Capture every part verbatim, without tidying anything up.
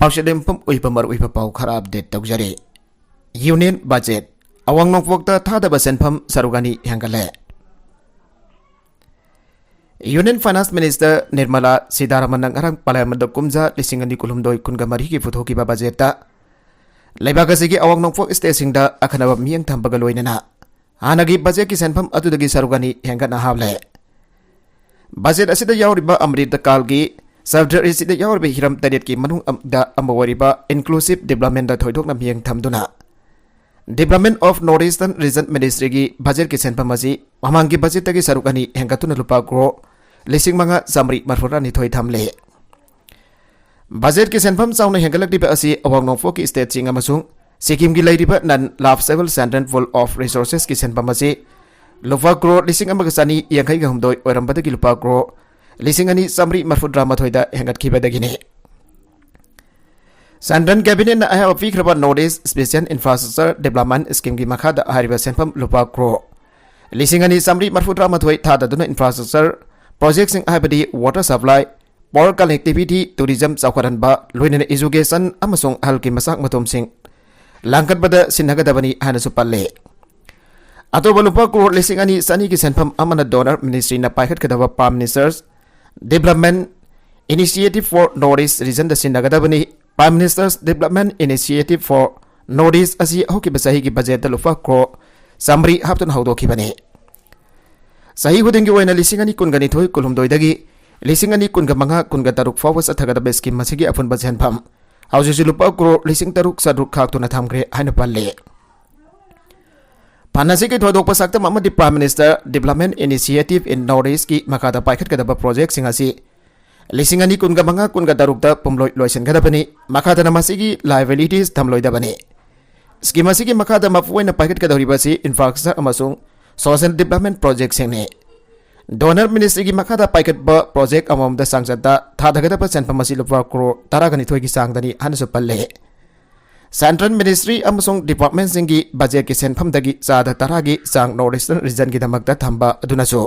ꯄꯥꯎꯁꯦ ꯂꯦꯝꯐꯝ ꯑꯣꯏꯕ ꯃꯔꯨꯑꯣꯏꯕ ꯄꯥꯎ ꯈꯔ ꯑꯞꯗꯦꯠ ꯇꯧꯖꯔꯤ꯫ ꯌꯨꯅꯤꯌꯟ ꯕꯖꯦꯠ, ꯑꯋꯥꯡ ꯅꯣꯡꯄꯣꯛꯇ ꯊꯥꯗꯕ ꯁꯦꯟꯐꯝ ꯁꯔꯨꯛ ꯑꯅꯤ ꯍꯦꯟꯒꯠꯂꯦ꯫ ꯌꯨꯅꯤꯌꯟ ꯐꯥꯏꯅꯥꯟꯁ ꯃꯤꯅꯤꯁꯇꯔ ꯅꯤꯔꯃꯂꯥ ꯁꯤꯗꯥꯔꯥꯃꯟꯅ ꯉꯔꯥꯡ ꯄꯥꯔꯂꯤꯌꯥꯃꯦꯟꯗ ꯀꯨꯝꯖꯥ ꯂꯤꯁꯤꯡ ꯑꯅꯤ ꯀꯨꯟꯍꯨꯝꯗꯣꯏ ꯀꯨꯟꯒ ꯃꯔꯤꯒꯤ ꯄꯨꯊꯣꯛꯈꯤꯕ ꯕꯖꯦꯠꯇ ꯂꯩꯕꯥꯛ ꯑꯁꯤꯒꯤ ꯑꯋꯥꯡ ꯅꯣꯡꯄꯣꯛ ꯁ꯭ꯇꯦꯠꯁꯤꯡꯗ ꯑꯈꯟꯅꯕ ꯃꯤꯠꯌꯦꯡ ꯊꯝꯕꯒ ꯂꯣꯏꯅꯅ ꯍꯥꯟꯅꯒꯤ ꯕꯖꯦꯠꯀꯤ ꯁꯦꯟꯐꯝ ꯑꯗꯨꯗꯒꯤ ꯁꯔꯨꯛ ꯑꯅꯤ ꯍꯦꯟꯒꯠꯅ ꯍꯥꯞꯂꯦ꯫ ꯕꯖꯦꯠ ꯑꯁꯤꯗ ꯌꯥꯎꯔꯤꯕ ꯑꯃ꯭ꯔꯤꯇ ꯀꯥꯜꯒꯤ ꯁꯕꯖꯦꯛ ꯑꯁꯤꯗ ꯌꯥꯎꯔꯤꯕ ꯍꯤꯔꯝ ꯇꯔꯦꯠꯀꯤ ꯃꯅꯨꯡ ꯑꯃꯗ ꯑꯃ ꯑꯣꯏꯔꯤꯕ ꯏꯟꯀ꯭ꯂꯨꯁꯤꯚ ꯗꯤꯕ꯭ꯂꯞꯃꯦꯟꯗ ꯊꯣꯏꯗꯣꯛꯅ ꯃꯤꯠꯌꯦꯡ ꯊꯝꯗꯨꯅ Development of North Eastern Region Ministryꯒꯤ ꯕꯖꯦꯠꯀꯤ ꯁꯦꯟꯐꯝ ꯑꯁꯤ ꯃꯃꯥꯡꯒꯤ ꯕꯖꯦꯠꯇꯒꯤ ꯁꯔꯨꯛ ꯑꯅꯤ ꯍꯦꯟꯒꯠꯇꯨꯅ ꯂꯨꯄꯥ ꯀ꯭ꯔꯣꯔ ꯂꯤꯁꯤꯡ ꯃꯉꯥ ꯆꯥꯃꯔꯤ ꯃꯔꯤꯐꯨꯇꯔꯥꯅꯤꯊꯣꯏ ꯊꯝꯂꯦ꯫ ꯕꯖꯦꯠꯀꯤ ꯁꯦꯟꯐꯝ ꯆꯥꯎꯅ ꯍꯦꯟꯒꯠꯂꯛꯂꯤꯕ ꯑꯁꯤ ꯑꯋꯥꯡ ꯅꯣꯡꯄꯣꯛꯀꯤ ꯁ꯭ꯇꯦꯠꯁꯤꯡ ꯑꯃꯁꯨꯡ ꯁꯤꯛꯀꯤꯝꯒꯤ ꯂꯩꯔꯤꯕ non lapsable central pool of resourcesꯀꯤ ꯁꯦꯟꯐꯝ ꯑꯁꯤ ꯂꯨꯄꯥ ꯀ꯭ꯔꯣꯔ ꯂꯤꯁꯤꯡ ꯑꯃꯒ ꯆꯅꯤ ꯌꯥꯡꯈꯩꯒ ꯍꯨꯝꯗꯣꯏ ꯑꯣꯏꯔꯝꯕꯗꯒꯤ ꯂꯨꯄꯥ ꯀ꯭ꯔꯣꯔ ꯂꯤꯁꯤꯡ ꯑꯅꯤ ꯆꯥꯃꯔꯤ ꯃꯔꯤꯐꯨꯇꯔꯥꯃꯥꯊꯣꯏꯗ ꯍꯦꯟꯒꯠꯈꯤꯕꯗꯒꯤꯅꯤ꯫ Central Cabinetꯅ ꯑꯌꯥꯕ ꯄꯤꯈ꯭ꯔꯕ North East Special Infrastructure Development Schemeꯒꯤ ꯃꯈꯥꯗ ꯍꯥꯏꯔꯤꯕ ꯁꯦꯟꯐꯝ ꯂꯨꯄꯥ ꯀ꯭ꯔꯣꯔ ꯂꯤꯁꯤꯡ ꯑꯅꯤ ꯆꯥꯃꯔꯤ ꯃꯔꯤꯐꯨꯇꯔꯥꯃꯥꯊꯣꯏ ꯊꯥꯗꯗꯨꯅ infrastructure projectꯁꯤꯡ ꯍꯥꯏꯕꯗꯤ water supply, power connectivity, tourism ꯆꯥꯎꯈꯠꯍꯟꯕ, ꯂꯣꯏꯅꯅ education ꯑꯃꯁꯨꯡ ꯑꯍꯜꯒꯤ ꯃꯆꯥꯛ ꯃꯊꯨꯝꯁꯤꯡ ꯂꯥꯡꯈꯠꯄꯗ ꯁꯤꯖꯤꯟꯅꯒꯗꯕꯅꯤ ꯍꯥꯏꯅꯁꯨ ꯄꯜꯂꯤ꯫ ꯑꯇꯣꯞꯄ ꯂꯨꯄꯥ ꯀ꯭ꯔꯣꯔ ꯂꯤꯁꯤꯡ ꯑꯅꯤ ꯆꯅꯤꯒꯤ ꯁꯦꯟꯐꯝ ꯑꯃꯅ Donor Ministryꯅ ꯄꯥꯏꯈꯠꯀꯗꯕ Prime Minister's Development Initiative for North East Regionꯗ ꯁꯤꯖꯤꯟꯅꯒꯗꯕꯅꯤ꯫ Prime Minister's Development Initiative for North East ꯑꯁꯤ ꯍꯧꯈꯤꯕ ꯆꯍꯤꯒꯤ ꯕꯖꯦꯠꯇ ꯂꯨꯄꯥ ꯀ꯭ꯔꯣꯔ ꯆꯥꯃꯔꯤ ꯍꯥꯞꯇꯨꯅ ꯍꯧꯗꯣꯛꯈꯤꯕꯅꯤ꯫ ꯆꯍꯤ ꯈꯨꯗꯤꯡꯒꯤ ꯑꯣꯏꯅ ꯂꯤꯁꯤꯡ ꯑꯅꯤ ꯀꯨꯟꯒ ꯅꯤꯊꯣꯏ ꯀꯨꯟꯍꯨꯝꯗꯣꯏꯗꯒꯤ ꯂꯤꯁꯤꯡ ꯑꯅꯤ ꯀꯨꯟꯒ ꯃꯉꯥ ꯀꯨꯟꯒ ꯇꯔꯨꯛ ꯐꯥꯎꯕ ꯆꯠꯊꯒꯗꯕ ꯁ꯭ꯀꯤꯝ ꯑꯁꯤꯒꯤ ꯑꯄꯨꯟꯕ ꯁꯦꯟꯐꯝ ꯍꯧꯖꯤꯛꯁꯨ ꯂꯨꯄꯥ ꯀ꯭ꯔꯣꯔ ꯂꯤꯁꯤꯡ ꯇꯔꯨꯛ ꯆꯥꯇ꯭ꯔꯨꯛ ꯈꯥꯛꯇꯨꯅ ꯊꯝꯈ꯭ꯔꯦ ꯍꯥꯏꯅ ꯄꯜꯂꯤ꯫ ꯐꯟ ꯑꯁꯤꯒꯤ ꯊꯣꯏꯗꯣꯛꯄ ꯁꯛꯇꯝ ꯑꯃꯗꯤ Prime Minister Development Initiative in North Eastꯀꯤ ꯃꯈꯥꯗ ꯄꯥꯏꯈꯠꯀꯗꯕ ꯄ꯭ꯔꯣꯖꯦꯛꯁꯤꯡ ꯑꯁꯤ ꯂꯤꯁꯤꯡ ꯑꯅꯤ ꯀꯨꯟꯒ ꯃꯉꯥ ꯀꯨꯟꯒ ꯇꯔꯨꯛꯇ ꯄꯨꯝꯂꯣꯏ ꯂꯣꯏꯁꯤꯟꯒꯗꯕꯅꯤ꯫ ꯃꯈꯥꯗꯅ ꯃꯁꯤꯒꯤ liabilities ꯊꯝꯂꯣꯏꯗꯕꯅꯤ꯫ ꯁ꯭ꯀꯤꯝ ꯑꯁꯤꯒꯤ ꯃꯈꯥꯗ ꯃꯄꯨ ꯑꯣꯏꯅ ꯄꯥꯏꯈꯠꯀꯗꯧꯔꯤꯕ ꯑꯁꯤ infrastructure ꯑꯃꯁꯨꯡ social development projectꯁꯤꯡꯅꯤ꯫ Donor Ministryꯒꯤ ꯃꯈꯥꯗ ꯄꯥꯏꯈꯠꯄ ꯄ꯭ꯔꯣꯖꯦꯛ ꯑꯃꯃꯝꯗ ꯆꯥꯡꯆꯠꯇ ꯊꯥꯗꯒꯗꯕ ꯁꯦꯟꯐꯝ ꯑꯁꯤ ꯂꯨꯄꯥ ꯀ꯭ꯔꯣꯔ ꯇꯔꯥꯒ ꯅꯤꯊꯣꯏꯒꯤ ꯆꯥꯡꯗꯅꯤ ꯍꯥꯏꯅꯁꯨ ꯄꯜꯂꯦ꯫ Central Ministry ꯑꯃꯁꯨꯡ departmentꯁꯤꯡꯒꯤ ꯕꯖꯦꯠꯀꯤ ꯁꯦꯟꯐꯝꯗꯒꯤ ꯆꯥꯗ ꯇꯔꯥꯒꯤ ꯆꯥꯡ North Eastern Regionꯒꯤꯗꯃꯛꯇ ꯊꯝꯕ ꯑꯗꯨꯅꯁꯨ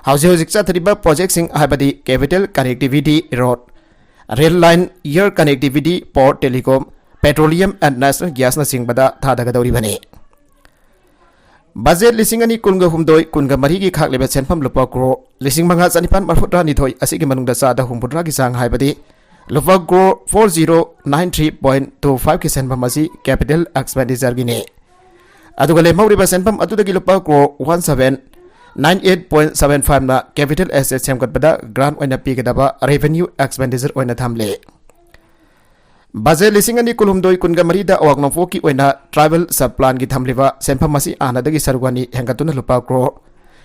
ꯍꯧꯖꯤꯛ ꯍꯧꯖꯤꯛ ꯆꯠꯊꯔꯤꯕ ꯄ꯭ꯔꯣꯖꯦꯛꯁꯤꯡ ꯍꯥꯏꯕꯗꯤ capital connectivity road, rail line, air connectivity, port, telecom, petroleum and natural gasꯅꯆꯤꯡꯕꯗ ꯊꯥꯗꯒꯗꯧꯔꯤꯕꯅꯤ꯫ ꯕꯖꯦꯠ ꯂꯤꯁꯤꯡ ꯑꯅꯤ ꯀꯨꯟꯒ ꯍꯨꯝꯗꯣꯏ ꯀꯨꯟꯒ ꯃꯔꯤꯒꯤ ꯈꯥꯛꯂꯤꯕ ꯁꯦꯟꯐꯝ ꯂꯨꯄꯥ ꯀ꯭ꯔꯣꯔ ꯂꯤꯁꯤꯡ ꯃꯉꯥ ꯆꯅꯤꯄꯥꯟ ꯃꯔꯐꯨꯇꯔꯥꯅꯤꯊꯣꯏ ꯑꯁꯤꯒꯤ ꯃꯅꯨꯡꯗ ꯆꯥꯗ ꯍꯨꯝꯐꯨꯇꯔꯥꯒꯤ ꯆꯥꯡ, ꯍꯥꯏꯕꯗꯤ ꯂꯨꯄꯥ crore four zero nine three point two fiveꯀꯤ ꯁꯦꯟꯐꯝ ꯑꯁꯤ capital expenditureꯒꯤꯅꯤ꯫ ꯑꯗꯨꯒ ꯂꯦꯝꯍꯧꯔꯤꯕ ꯁꯦꯟꯐꯝ ꯑꯗꯨꯗꯒꯤ ꯂꯨꯄꯥ crore one seven nine eight point seven fiveꯅ capital asset ꯁꯦꯝꯒꯠꯄꯗ grant ꯑꯣꯏꯅ ꯄꯤꯒꯗꯕ revenue expenditure ꯑꯣꯏꯅ ꯊꯝꯂꯤ꯫ ꯕꯖꯦꯠ ꯂꯤꯁꯤꯡ ꯑꯅꯤ ꯀꯨꯟꯍꯨꯝꯗꯣꯏ ꯀꯨꯟꯒ ꯃꯔꯤꯗ ꯑꯋꯥꯡ ꯅꯣꯡꯄꯣꯛꯀꯤ ꯑꯣꯏꯅ tribal sub planꯒꯤ ꯊꯝꯂꯤꯕ ꯁꯦꯟꯐꯝ ꯑꯁꯤ ꯍꯥꯟꯅꯗꯒꯤ ꯁꯔꯨꯛ ꯑꯅꯤ ꯍꯦꯟꯒꯠꯇꯨꯅ ꯂꯨꯄꯥ ꯀ꯭ꯔꯣꯔ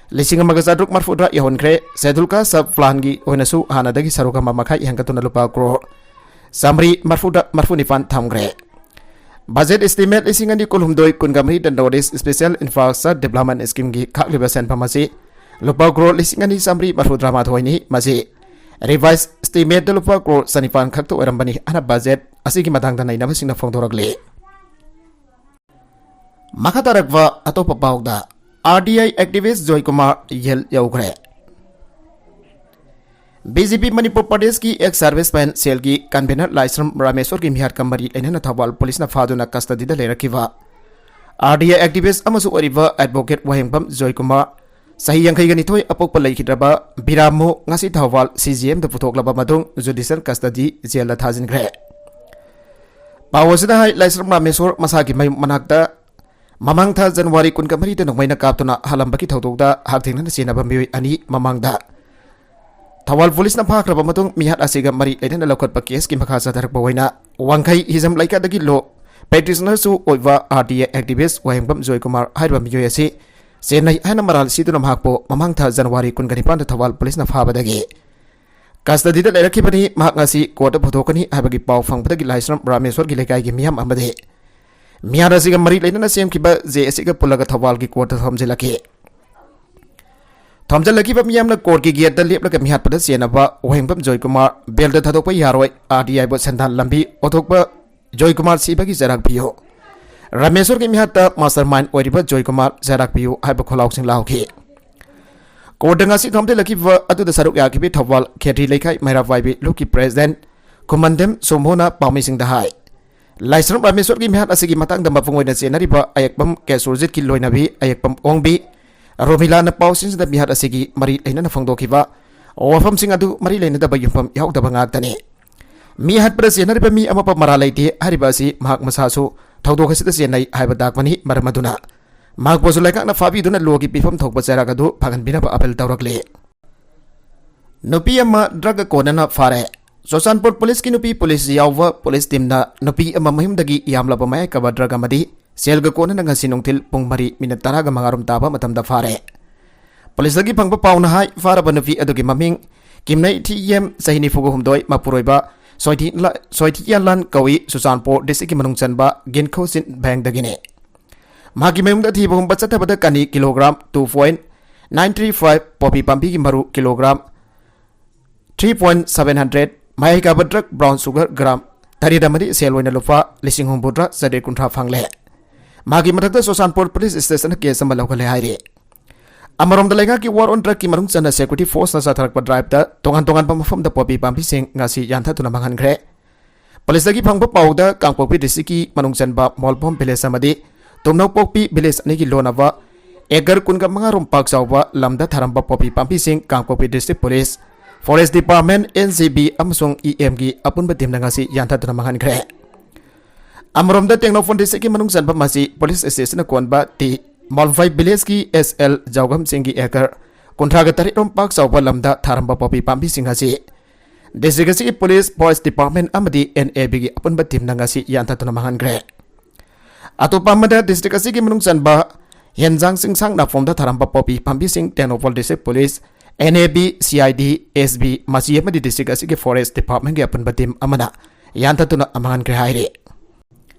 ꯂꯤꯁꯤꯡ ꯑꯃꯒ ꯆꯥꯇ꯭ꯔꯨꯛ ꯃꯔꯐꯨꯇꯔꯥ ꯌꯧꯍꯟꯈ꯭ꯔꯦ꯫ Scheduled caste sub planꯒꯤ ꯑꯣꯏꯅꯁꯨ ꯍꯥꯟꯅꯗꯒꯤ ꯁꯔꯨꯛ ꯑꯃ ꯃꯈꯥꯏ ꯍꯦꯟꯒꯠꯇꯨꯅ ꯂꯨꯄꯥ ꯀ꯭ꯔꯣꯔ ꯆꯥꯃꯔꯤ ꯃꯔꯐꯨꯇꯔꯥ, ꯃꯔꯐꯨꯅꯤꯄꯥꯟ ꯊꯝꯈ꯭ꯔꯦ꯫ ꯕꯖꯦꯠ estimate ꯂꯤꯁꯤꯡ ꯑꯅꯤ ꯀꯨꯟꯍꯨꯝꯗꯣꯏ ꯀꯨꯟꯒ ꯃꯔꯤꯗ North East Special Infrastructure Development Schemeꯒꯤ ꯈꯥꯛꯂꯤꯕ ꯁꯦꯟꯐꯝ ꯑꯁꯤ ꯂꯨꯄꯥ ꯀ꯭ꯔꯣꯔ ꯂꯤꯁꯤꯡ ꯑꯅꯤ ꯆꯥꯃꯔꯤ ꯃꯔꯐꯨꯇꯔꯥꯃꯥꯊꯣꯏꯅꯤ꯫ ꯃꯁꯤ revised estimateꯗ ꯂꯨꯄꯥ ꯀ꯭ꯔꯣꯔ ꯆꯅꯤꯄꯥꯟ ꯈꯛꯇ ꯑꯣꯏꯔꯝꯕꯅꯤ ꯍꯥꯏꯅ ꯕꯖꯦꯠ ꯑꯁꯤꯒꯤ ꯃꯇꯥꯡꯗ ꯅꯩꯅꯕꯁꯤꯡꯅ ꯐꯣꯡꯗꯣꯔꯛꯂꯤ꯫ ꯃꯈꯥ ꯇꯥꯔꯛꯄ ꯑꯇꯣꯞꯄ ꯄꯥꯎꯗ, R T I activist Joykumar jail ꯌꯧꯈ꯭ꯔꯦ꯫ B J P ꯃꯅꯤꯄꯨꯔ ꯄ꯭ꯔꯗꯦꯁꯀꯤ ex serviceman cellꯒꯤ convener ꯂꯥꯏꯁ꯭ꯔꯝ ꯔꯥꯃꯦꯁꯣꯔꯒꯤ ꯃꯤꯍꯥꯠꯀ ꯃꯔꯤ ꯂꯩꯅꯅ ꯊꯧꯕꯥꯜ ꯄꯨꯂꯤꯁꯅ ꯐꯥꯗꯨꯅ custodyꯗ ꯂꯩꯔꯛꯈꯤꯕ R T I activist ꯑꯃꯁꯨ ꯑꯣꯏꯔꯤꯕ advocate ꯋꯥꯍꯦꯡꯕꯝ ꯖꯣꯏꯀꯨꯃꯥꯔ, ꯆꯍꯤ ꯌꯥꯡꯈꯩꯒ ꯅꯤꯊꯣꯏ ꯑꯄꯣꯛꯄ ꯂꯩꯈꯤꯗ꯭ꯔꯕ ꯕꯤꯔꯥꯃꯨ ꯉꯁꯤ ꯊꯧꯕꯥꯜ C J Mꯗ ꯄꯨꯊꯣꯛꯂꯕ ꯃꯇꯨꯡ judicial custody ꯖꯦꯜꯗ ꯊꯥꯖꯤꯟꯈ꯭ꯔꯦ꯫ ꯄꯥꯎ ꯑꯁꯤꯗ ꯍꯥꯏ, ꯂꯥꯏꯁ꯭ꯔꯝ ꯔꯥꯃꯦꯁꯣꯔ ꯃꯁꯥꯒꯤ ꯃꯌꯨꯝ ꯃꯅꯥꯛꯇ ꯃꯃꯥꯡ ꯊꯥ ꯖꯅꯋꯥꯔꯤ ꯀꯨꯟꯒ ꯃꯔꯤꯗ ꯅꯣꯡꯃꯩꯅ ꯀꯥꯞꯇꯨꯅ ꯍꯥꯠꯂꯝꯕꯒꯤ ꯊꯧꯗꯣꯛꯇ ꯍꯛꯊꯦꯡꯅꯅ ꯆꯦꯟꯅꯕ ꯃꯤꯑꯣꯏ ꯑꯅꯤ ꯃꯃꯥꯡꯗ ꯊꯧꯕꯥꯜ ꯄꯨꯂꯤꯁꯅ ꯐꯥꯈ꯭ꯔꯕ ꯃꯇꯨꯡ, ꯃꯤꯍꯥꯠ ꯑꯁꯤꯒ ꯃꯔꯤ ꯂꯩꯅꯅ ꯂꯧꯈꯠꯄ ꯀꯦꯁꯀꯤ ꯃꯈꯥ ꯆꯠꯊꯔꯛꯄ ꯑꯣꯏꯅ ꯋꯥꯡꯈꯩ ꯍꯤꯖꯝ ꯂꯩꯀꯥꯏꯗꯒꯤ law practitionerꯁꯨ ꯑꯣꯏꯕ R T I activist ꯋꯥꯍꯦꯡꯕꯝ ꯖꯣꯏꯀꯨꯃꯥꯔ ꯍꯥꯏꯔꯤꯕ ꯃꯤꯑꯣꯏ ꯑꯁꯤ ꯆꯦꯟꯅꯩ ꯍꯥꯏꯅ ꯃꯔꯥꯜ ꯁꯤꯗꯨꯅ ꯃꯍꯥꯛꯄꯨ ꯃꯃꯥꯡ ꯊꯥ ꯖꯅꯋꯥꯔꯤ ꯀꯨꯟꯒ ꯅꯤꯄꯥꯟꯗ ꯊꯧꯕꯥꯜ ꯄꯨꯂꯤꯁꯅ ꯐꯥꯕꯗꯒꯤ custodyꯗ ꯂꯩꯔꯛꯈꯤꯕꯅꯤ꯫ ꯃꯍꯥꯛ ꯉꯁꯤ courtꯇ ꯄꯨꯊꯣꯛꯀꯅꯤ ꯍꯥꯏꯕꯒꯤ ꯄꯥꯎ ꯐꯪꯕꯗꯒꯤ ꯂꯥꯏꯁ꯭ꯔꯝ ꯔꯥꯃꯦꯁꯣꯔꯒꯤ ꯂꯩꯀꯥꯏꯒꯤ ꯃꯤꯌꯥꯝ ꯑꯃꯗꯤ ꯃꯤꯍꯥꯠ ꯑꯁꯤꯒ ꯃꯔꯤ ꯂꯩꯅꯅ ꯁꯦꯝꯈꯤꯕ ꯖꯦ ꯑꯁꯤꯒ ꯄꯨꯜꯂꯒ ꯊꯧꯕꯥꯜꯒꯤ courtꯇ ꯊꯣꯝꯖꯤꯜꯂꯛꯈꯤ꯫ ꯊꯣꯝꯖꯤꯜꯂꯛꯈꯤꯕ ꯃꯤꯌꯥꯝꯅ courtꯀꯤ gateꯇ ꯂꯦꯞꯂꯒ ꯃꯤꯍꯥꯠꯄꯗ ꯆꯦꯟꯅꯕ ꯋꯥꯍꯦꯡꯕꯝ ꯖꯣꯏꯀꯨꯃꯥꯔ bailꯗ ꯊꯥꯗꯣꯛꯄ ꯌꯥꯔꯣꯏ, R T Iꯕꯨ ꯁꯦꯟꯗꯥꯟ ꯂꯝꯕꯤ ꯑꯣꯊꯣꯛꯄ, ꯖꯣꯏꯀꯨꯃꯥꯔ ꯁꯤꯕꯒꯤ ꯆꯩꯔꯥꯛ ꯄꯤꯌꯨ, ꯔꯥꯃꯦꯁꯣꯔꯒꯤ ꯃꯤꯍꯥꯠꯇ mastermind ꯑꯣꯏꯔꯤꯕ ꯖꯣꯏꯀꯨꯃꯥꯔ ꯆꯩꯔꯥꯛ ꯄꯤꯌꯨ ꯍꯥꯏꯕ ꯈꯣꯜꯂꯥꯎꯁꯤꯡ ꯂꯥꯎꯈꯤ꯫ Courtꯇ ꯉꯁꯤ ꯊꯣꯝꯖꯤꯜꯂꯛꯈꯤꯕ ꯑꯗꯨꯗ ꯁꯔꯨꯛ ꯌꯥꯈꯤꯕꯤ ꯊꯧꯕꯥꯜ ꯈꯦꯇ꯭ꯔꯤ ꯂꯩꯀꯥꯏ ꯃꯩꯔꯥ ꯄꯥꯏꯕꯤ ꯂꯨꯞꯀꯤ president ꯈꯨꯃꯟꯗꯦꯝ ꯁꯣꯝꯍꯣꯅ ꯄꯥꯎꯃꯤꯁꯤꯡꯗ ꯍꯥꯏ꯫ ꯂꯥꯏꯁ꯭ꯔꯝ ꯔꯥꯃꯦꯁ꯭ꯋꯔꯒꯤ ꯃꯤꯍꯥꯠ ꯑꯁꯤꯒꯤ ꯃꯇꯥꯡꯗ ꯃꯄꯨꯡ ꯑꯣꯏꯅ ꯆꯦꯟꯅꯔꯤꯕ ꯑꯌꯦꯛꯄꯝ ꯀꯦ ꯁꯨꯔꯖꯤꯠꯀꯤ ꯂꯣꯏꯅꯕꯤ ꯑꯌꯦꯛꯄꯝ ꯑꯣꯡꯕꯤ ꯔꯣꯃꯤꯂꯥꯅ ꯄꯥꯎꯁꯤꯡꯁꯤꯗ ꯃꯤꯍꯥꯠ ꯑꯁꯤꯒꯤ ꯃꯔꯤ ꯂꯩꯅꯅ ꯐꯣꯡꯗꯣꯛꯈꯤꯕ ꯋꯥꯐꯝꯁꯤꯡ ꯑꯗꯨ ꯃꯔꯤ ꯂꯩꯅꯗꯕ ꯌꯨꯝꯐꯝ ꯌꯥꯎꯗꯕ ꯉꯥꯛꯇꯅꯤ꯫ ꯃꯤ ꯍꯥꯠꯄꯗ ꯆꯦꯟꯅꯔꯤꯕ ꯃꯤ ꯑꯃꯐꯥꯎ ꯃꯔꯥ ꯂꯩꯇꯦ ꯍꯥꯏꯔꯤꯕ ꯑꯁꯤ ꯃꯍꯥꯛ ꯃꯁꯥꯁꯨ ꯊꯧꯗꯣꯛ ꯑꯁꯤꯗ ꯆꯦꯟꯅꯩ ꯍꯥꯏꯕ ꯇꯥꯛꯄꯅꯤ꯫ ꯃꯔꯝ ꯑꯗꯨꯅ ꯃꯍꯥꯛꯄꯨꯁꯨ ꯂꯩꯉꯥꯛꯅ ꯐꯥꯕꯤꯗꯨꯅ ꯂꯣꯒꯤ ꯄꯤꯐꯝ ꯊꯣꯛꯄ ꯆꯩꯔꯥꯛ ꯑꯗꯨ ꯐꯪꯍꯟꯕꯤꯅꯕ ꯑꯥꯄꯤꯜ ꯇꯧꯔꯛꯂꯤ꯫ ꯅꯨꯄꯤ ꯑꯃ ꯗ꯭ꯔꯒ ꯀꯣꯟꯅꯅ ꯐꯥꯔꯦ꯫ ꯆꯨꯔꯆꯥꯟꯄꯨꯔ ꯄꯨꯂꯤꯁꯀꯤ ꯅꯨꯄꯤ ꯄꯨꯂꯤꯁ ꯌꯥꯎꯕ ꯄꯨꯂꯤꯁ ꯇꯤꯝꯅ ꯅꯨꯄꯤ ꯑꯃ ꯃꯌꯨꯝꯗꯒꯤ ꯌꯥꯝꯂꯕ ꯃꯌꯥꯏ ꯀꯥꯕ ꯗ꯭ꯔꯒ ꯑꯃꯗꯤ ꯁꯦꯜꯒ ꯀꯣꯟꯅꯅ ꯉꯁꯤ ꯅꯨꯡꯊꯤꯜ ꯄꯨꯡ ꯃꯔꯤ ꯃꯤꯅꯠ ꯇꯔꯥꯒ ꯃꯉꯥꯔꯣꯝ ꯇꯥꯕ ꯃꯇꯝꯗ ꯐꯥꯔꯦ꯫ ꯄꯨꯂꯤꯁꯇꯒꯤ ꯐꯪꯕ ꯄꯥꯎꯅ ꯍꯥꯏ, ꯐꯥꯔꯕ ꯅꯨꯄꯤ ꯑꯗꯨꯒꯤ ꯃꯃꯤꯡ ꯀꯤꯝꯅꯩ ꯊꯤꯌꯦꯝ, ꯆꯍꯤ ꯅꯤꯐꯨꯒ ꯍꯨꯝꯗꯣꯏ, ꯃꯄꯨꯔꯣꯏꯕ ꯁꯣꯏꯊꯤ-, ꯁꯣꯏꯊꯤꯌꯥꯟꯂꯥꯟ ꯀꯧꯏ, ꯆꯨꯔꯆꯥꯟꯄꯨꯔ ꯗꯤꯁꯇ꯭ꯔꯤꯛꯀꯤ ꯃꯅꯨꯡ ꯆꯟꯕ ꯒꯤꯟꯈꯣ ꯆꯤꯟ ꯚꯦꯡꯗꯒꯤꯅꯤ꯫ ꯃꯍꯥꯛꯀꯤ ꯃꯌꯨꯝꯗ ꯊꯤꯕ ꯍꯨꯝꯕ ꯆꯠꯊꯕꯗ ꯀꯅꯤ kilogram two point nine three five, ꯄꯣꯄꯤ ꯄꯥꯝꯕꯤꯒꯤ ꯃꯔꯨ kilogram three point seven hundred, ꯃꯍꯩ ꯀꯥꯕ ꯗ꯭ꯔꯒ ꯕ꯭ꯔꯥꯎꯟ ꯁꯨꯒꯔ ꯒ꯭ꯔꯥꯝ ꯇꯔꯦꯠ ꯑꯃꯗꯤ ꯁꯦꯜ ꯑꯣꯏꯅ ꯂꯨꯄꯥ ꯂꯤꯁꯤꯡ ꯍꯨꯝꯐꯨꯇꯔꯥ ꯆꯥꯇ꯭ꯔꯦꯠ ꯀꯨꯟꯊ꯭ꯔꯥ ꯐꯪꯂꯦ꯫ ꯃꯍꯥꯛꯀꯤ ꯃꯊꯛꯇ ꯆꯨꯔꯆꯥꯟꯄꯨꯔ ꯄꯨꯂꯤꯁ ꯁ꯭ꯇꯦꯁꯟꯗ ꯀꯦꯁ ꯑꯃ ꯂꯧꯈꯠꯂꯦ ꯍꯥꯏꯔꯤ꯫ ꯑꯃꯔꯣꯝꯗ ꯂꯩꯉꯥꯛꯀꯤ ꯋꯥꯔ ꯑꯣꯟ ꯗ꯭ꯔꯒꯀꯤ ꯃꯅꯨꯡ ꯆꯟꯅ ꯁꯦꯀ꯭ꯌꯨꯔꯤꯇꯤ ꯐꯣꯔꯁꯅ ꯆꯠꯊꯔꯛꯄ ꯗ꯭ꯔꯥꯏꯚꯇ ꯇꯣꯉꯥꯟ ꯇꯣꯉꯥꯟꯕ ꯃꯐꯝꯗ ꯄꯣꯄꯤ ꯄꯥꯝꯕꯤꯁꯤꯡ ꯉꯁꯤ ꯌꯥꯟꯊꯗꯨꯅ ꯃꯥꯡꯍꯟꯈ꯭ꯔꯦ꯫ ꯄꯨꯂꯤꯁꯇꯒꯤ ꯐꯪꯕ ꯄꯥꯎꯗ ꯀꯥꯡꯄꯣꯛꯄꯤ ꯗꯤꯁꯇ꯭ꯔꯤꯛꯀꯤ ꯃꯅꯨꯡ ꯆꯟꯕ ꯃꯣꯜꯕꯣꯝ ꯚꯤꯂꯦꯖ ꯑꯃꯗꯤ ꯇꯨꯝꯅꯧꯄꯣꯛꯄꯤ ꯚꯤꯂꯦꯖ ꯑꯅꯤꯒꯤ ꯂꯣꯟꯅꯕ ꯑꯦꯀꯔ ꯀꯨꯟꯒ ꯃꯉꯥ ꯔꯣꯝ ꯄꯥꯛ ꯆꯥꯎꯕ ꯂꯝꯗ ꯊꯥꯔꯝꯕ ꯄꯣꯄꯤ ꯄꯥꯝꯕꯤꯁꯤꯡ Kangpokpi district police, forest department, N G B ꯑꯃꯁꯨꯡ ꯏ ꯑꯦꯝꯒꯤ ꯑꯄꯨꯟꯕ ꯇꯤꯝꯅ ꯉꯁꯤ ꯌꯥꯟꯊꯗꯨꯅ ꯃꯥꯡꯍꯟꯈ꯭ꯔꯦ꯫ ꯑꯃꯔꯣꯝꯗ ꯇꯦꯡꯅꯧꯄꯜ ꯗꯤꯁꯇ꯭ꯔꯤꯛꯀꯤ ꯃꯅꯨꯡ ꯆꯟꯕ ꯃꯁꯤ ꯄꯨꯂꯤꯁ ꯁ꯭ꯇꯦꯁꯟꯅ ꯀꯣꯟꯕ ꯇꯤ ꯃꯣꯜꯐꯥꯏ ꯚꯤꯂꯦꯖꯀꯤ ꯑꯦꯁ ꯑꯦꯜ ꯖꯥꯎꯒꯝ ꯆꯤꯡꯒꯤ ꯑꯦꯀꯔ ꯀꯨꯟꯊ꯭ꯔꯥꯒ ꯇꯔꯦꯠ ꯔꯣꯝ ꯄꯥꯛ ꯆꯥꯎꯕ ꯂꯝꯗ ꯊꯥꯔꯝꯕ ꯄꯣꯄꯤ ꯄꯥꯝꯕꯤꯁꯤꯡ ꯑꯁꯤ ꯗꯤꯁꯇ꯭ꯔꯤꯛ ꯑꯁꯤꯒꯤ ꯄꯨꯂꯤꯁ, ꯐꯣꯔꯦꯁ ꯗꯤꯄꯥꯔꯠꯃꯦꯟ ꯑꯃꯗꯤ ꯑꯦꯟ ꯑꯦ ꯕꯤꯒꯤ ꯑꯄꯨꯟꯕ ꯇꯤꯝꯅ ꯉꯁꯤ ꯌꯥꯟꯊꯗꯨꯅ ꯃꯥꯡꯍꯟꯈ꯭ꯔꯦ꯫ ꯑꯇꯣꯞꯄ ꯑꯃꯗ, ꯗꯤꯁꯇ꯭ꯔꯤꯛ ꯑꯁꯤꯒꯤ ꯃꯅꯨꯡ ꯆꯟꯕ ꯍꯦꯟꯖꯥꯡ ꯆꯤꯡꯁꯥꯡ ꯅꯥꯄꯣꯝꯗ ꯊꯥꯔꯝꯕ ꯄꯣꯄꯤ ꯄꯥꯝꯕꯤꯁꯤꯡ Tengnoupal district police, N A B, C I D, S B, ꯃꯆꯤ ꯑꯃꯗꯤ ꯗꯤꯁꯇ꯭ꯔꯤꯛ ꯑꯁꯤꯒꯤ ꯐꯣꯔꯦꯁ ꯗꯤꯄꯥꯔꯠꯃꯦꯟꯒꯤ ꯑꯄꯨꯟꯕ ꯇꯤꯝ ꯑꯃꯅ ꯌꯥꯟꯊꯠꯇꯨꯅ ꯃꯥꯡꯍꯟꯈ꯭ꯔꯦ ꯍꯥꯏꯔꯤ꯫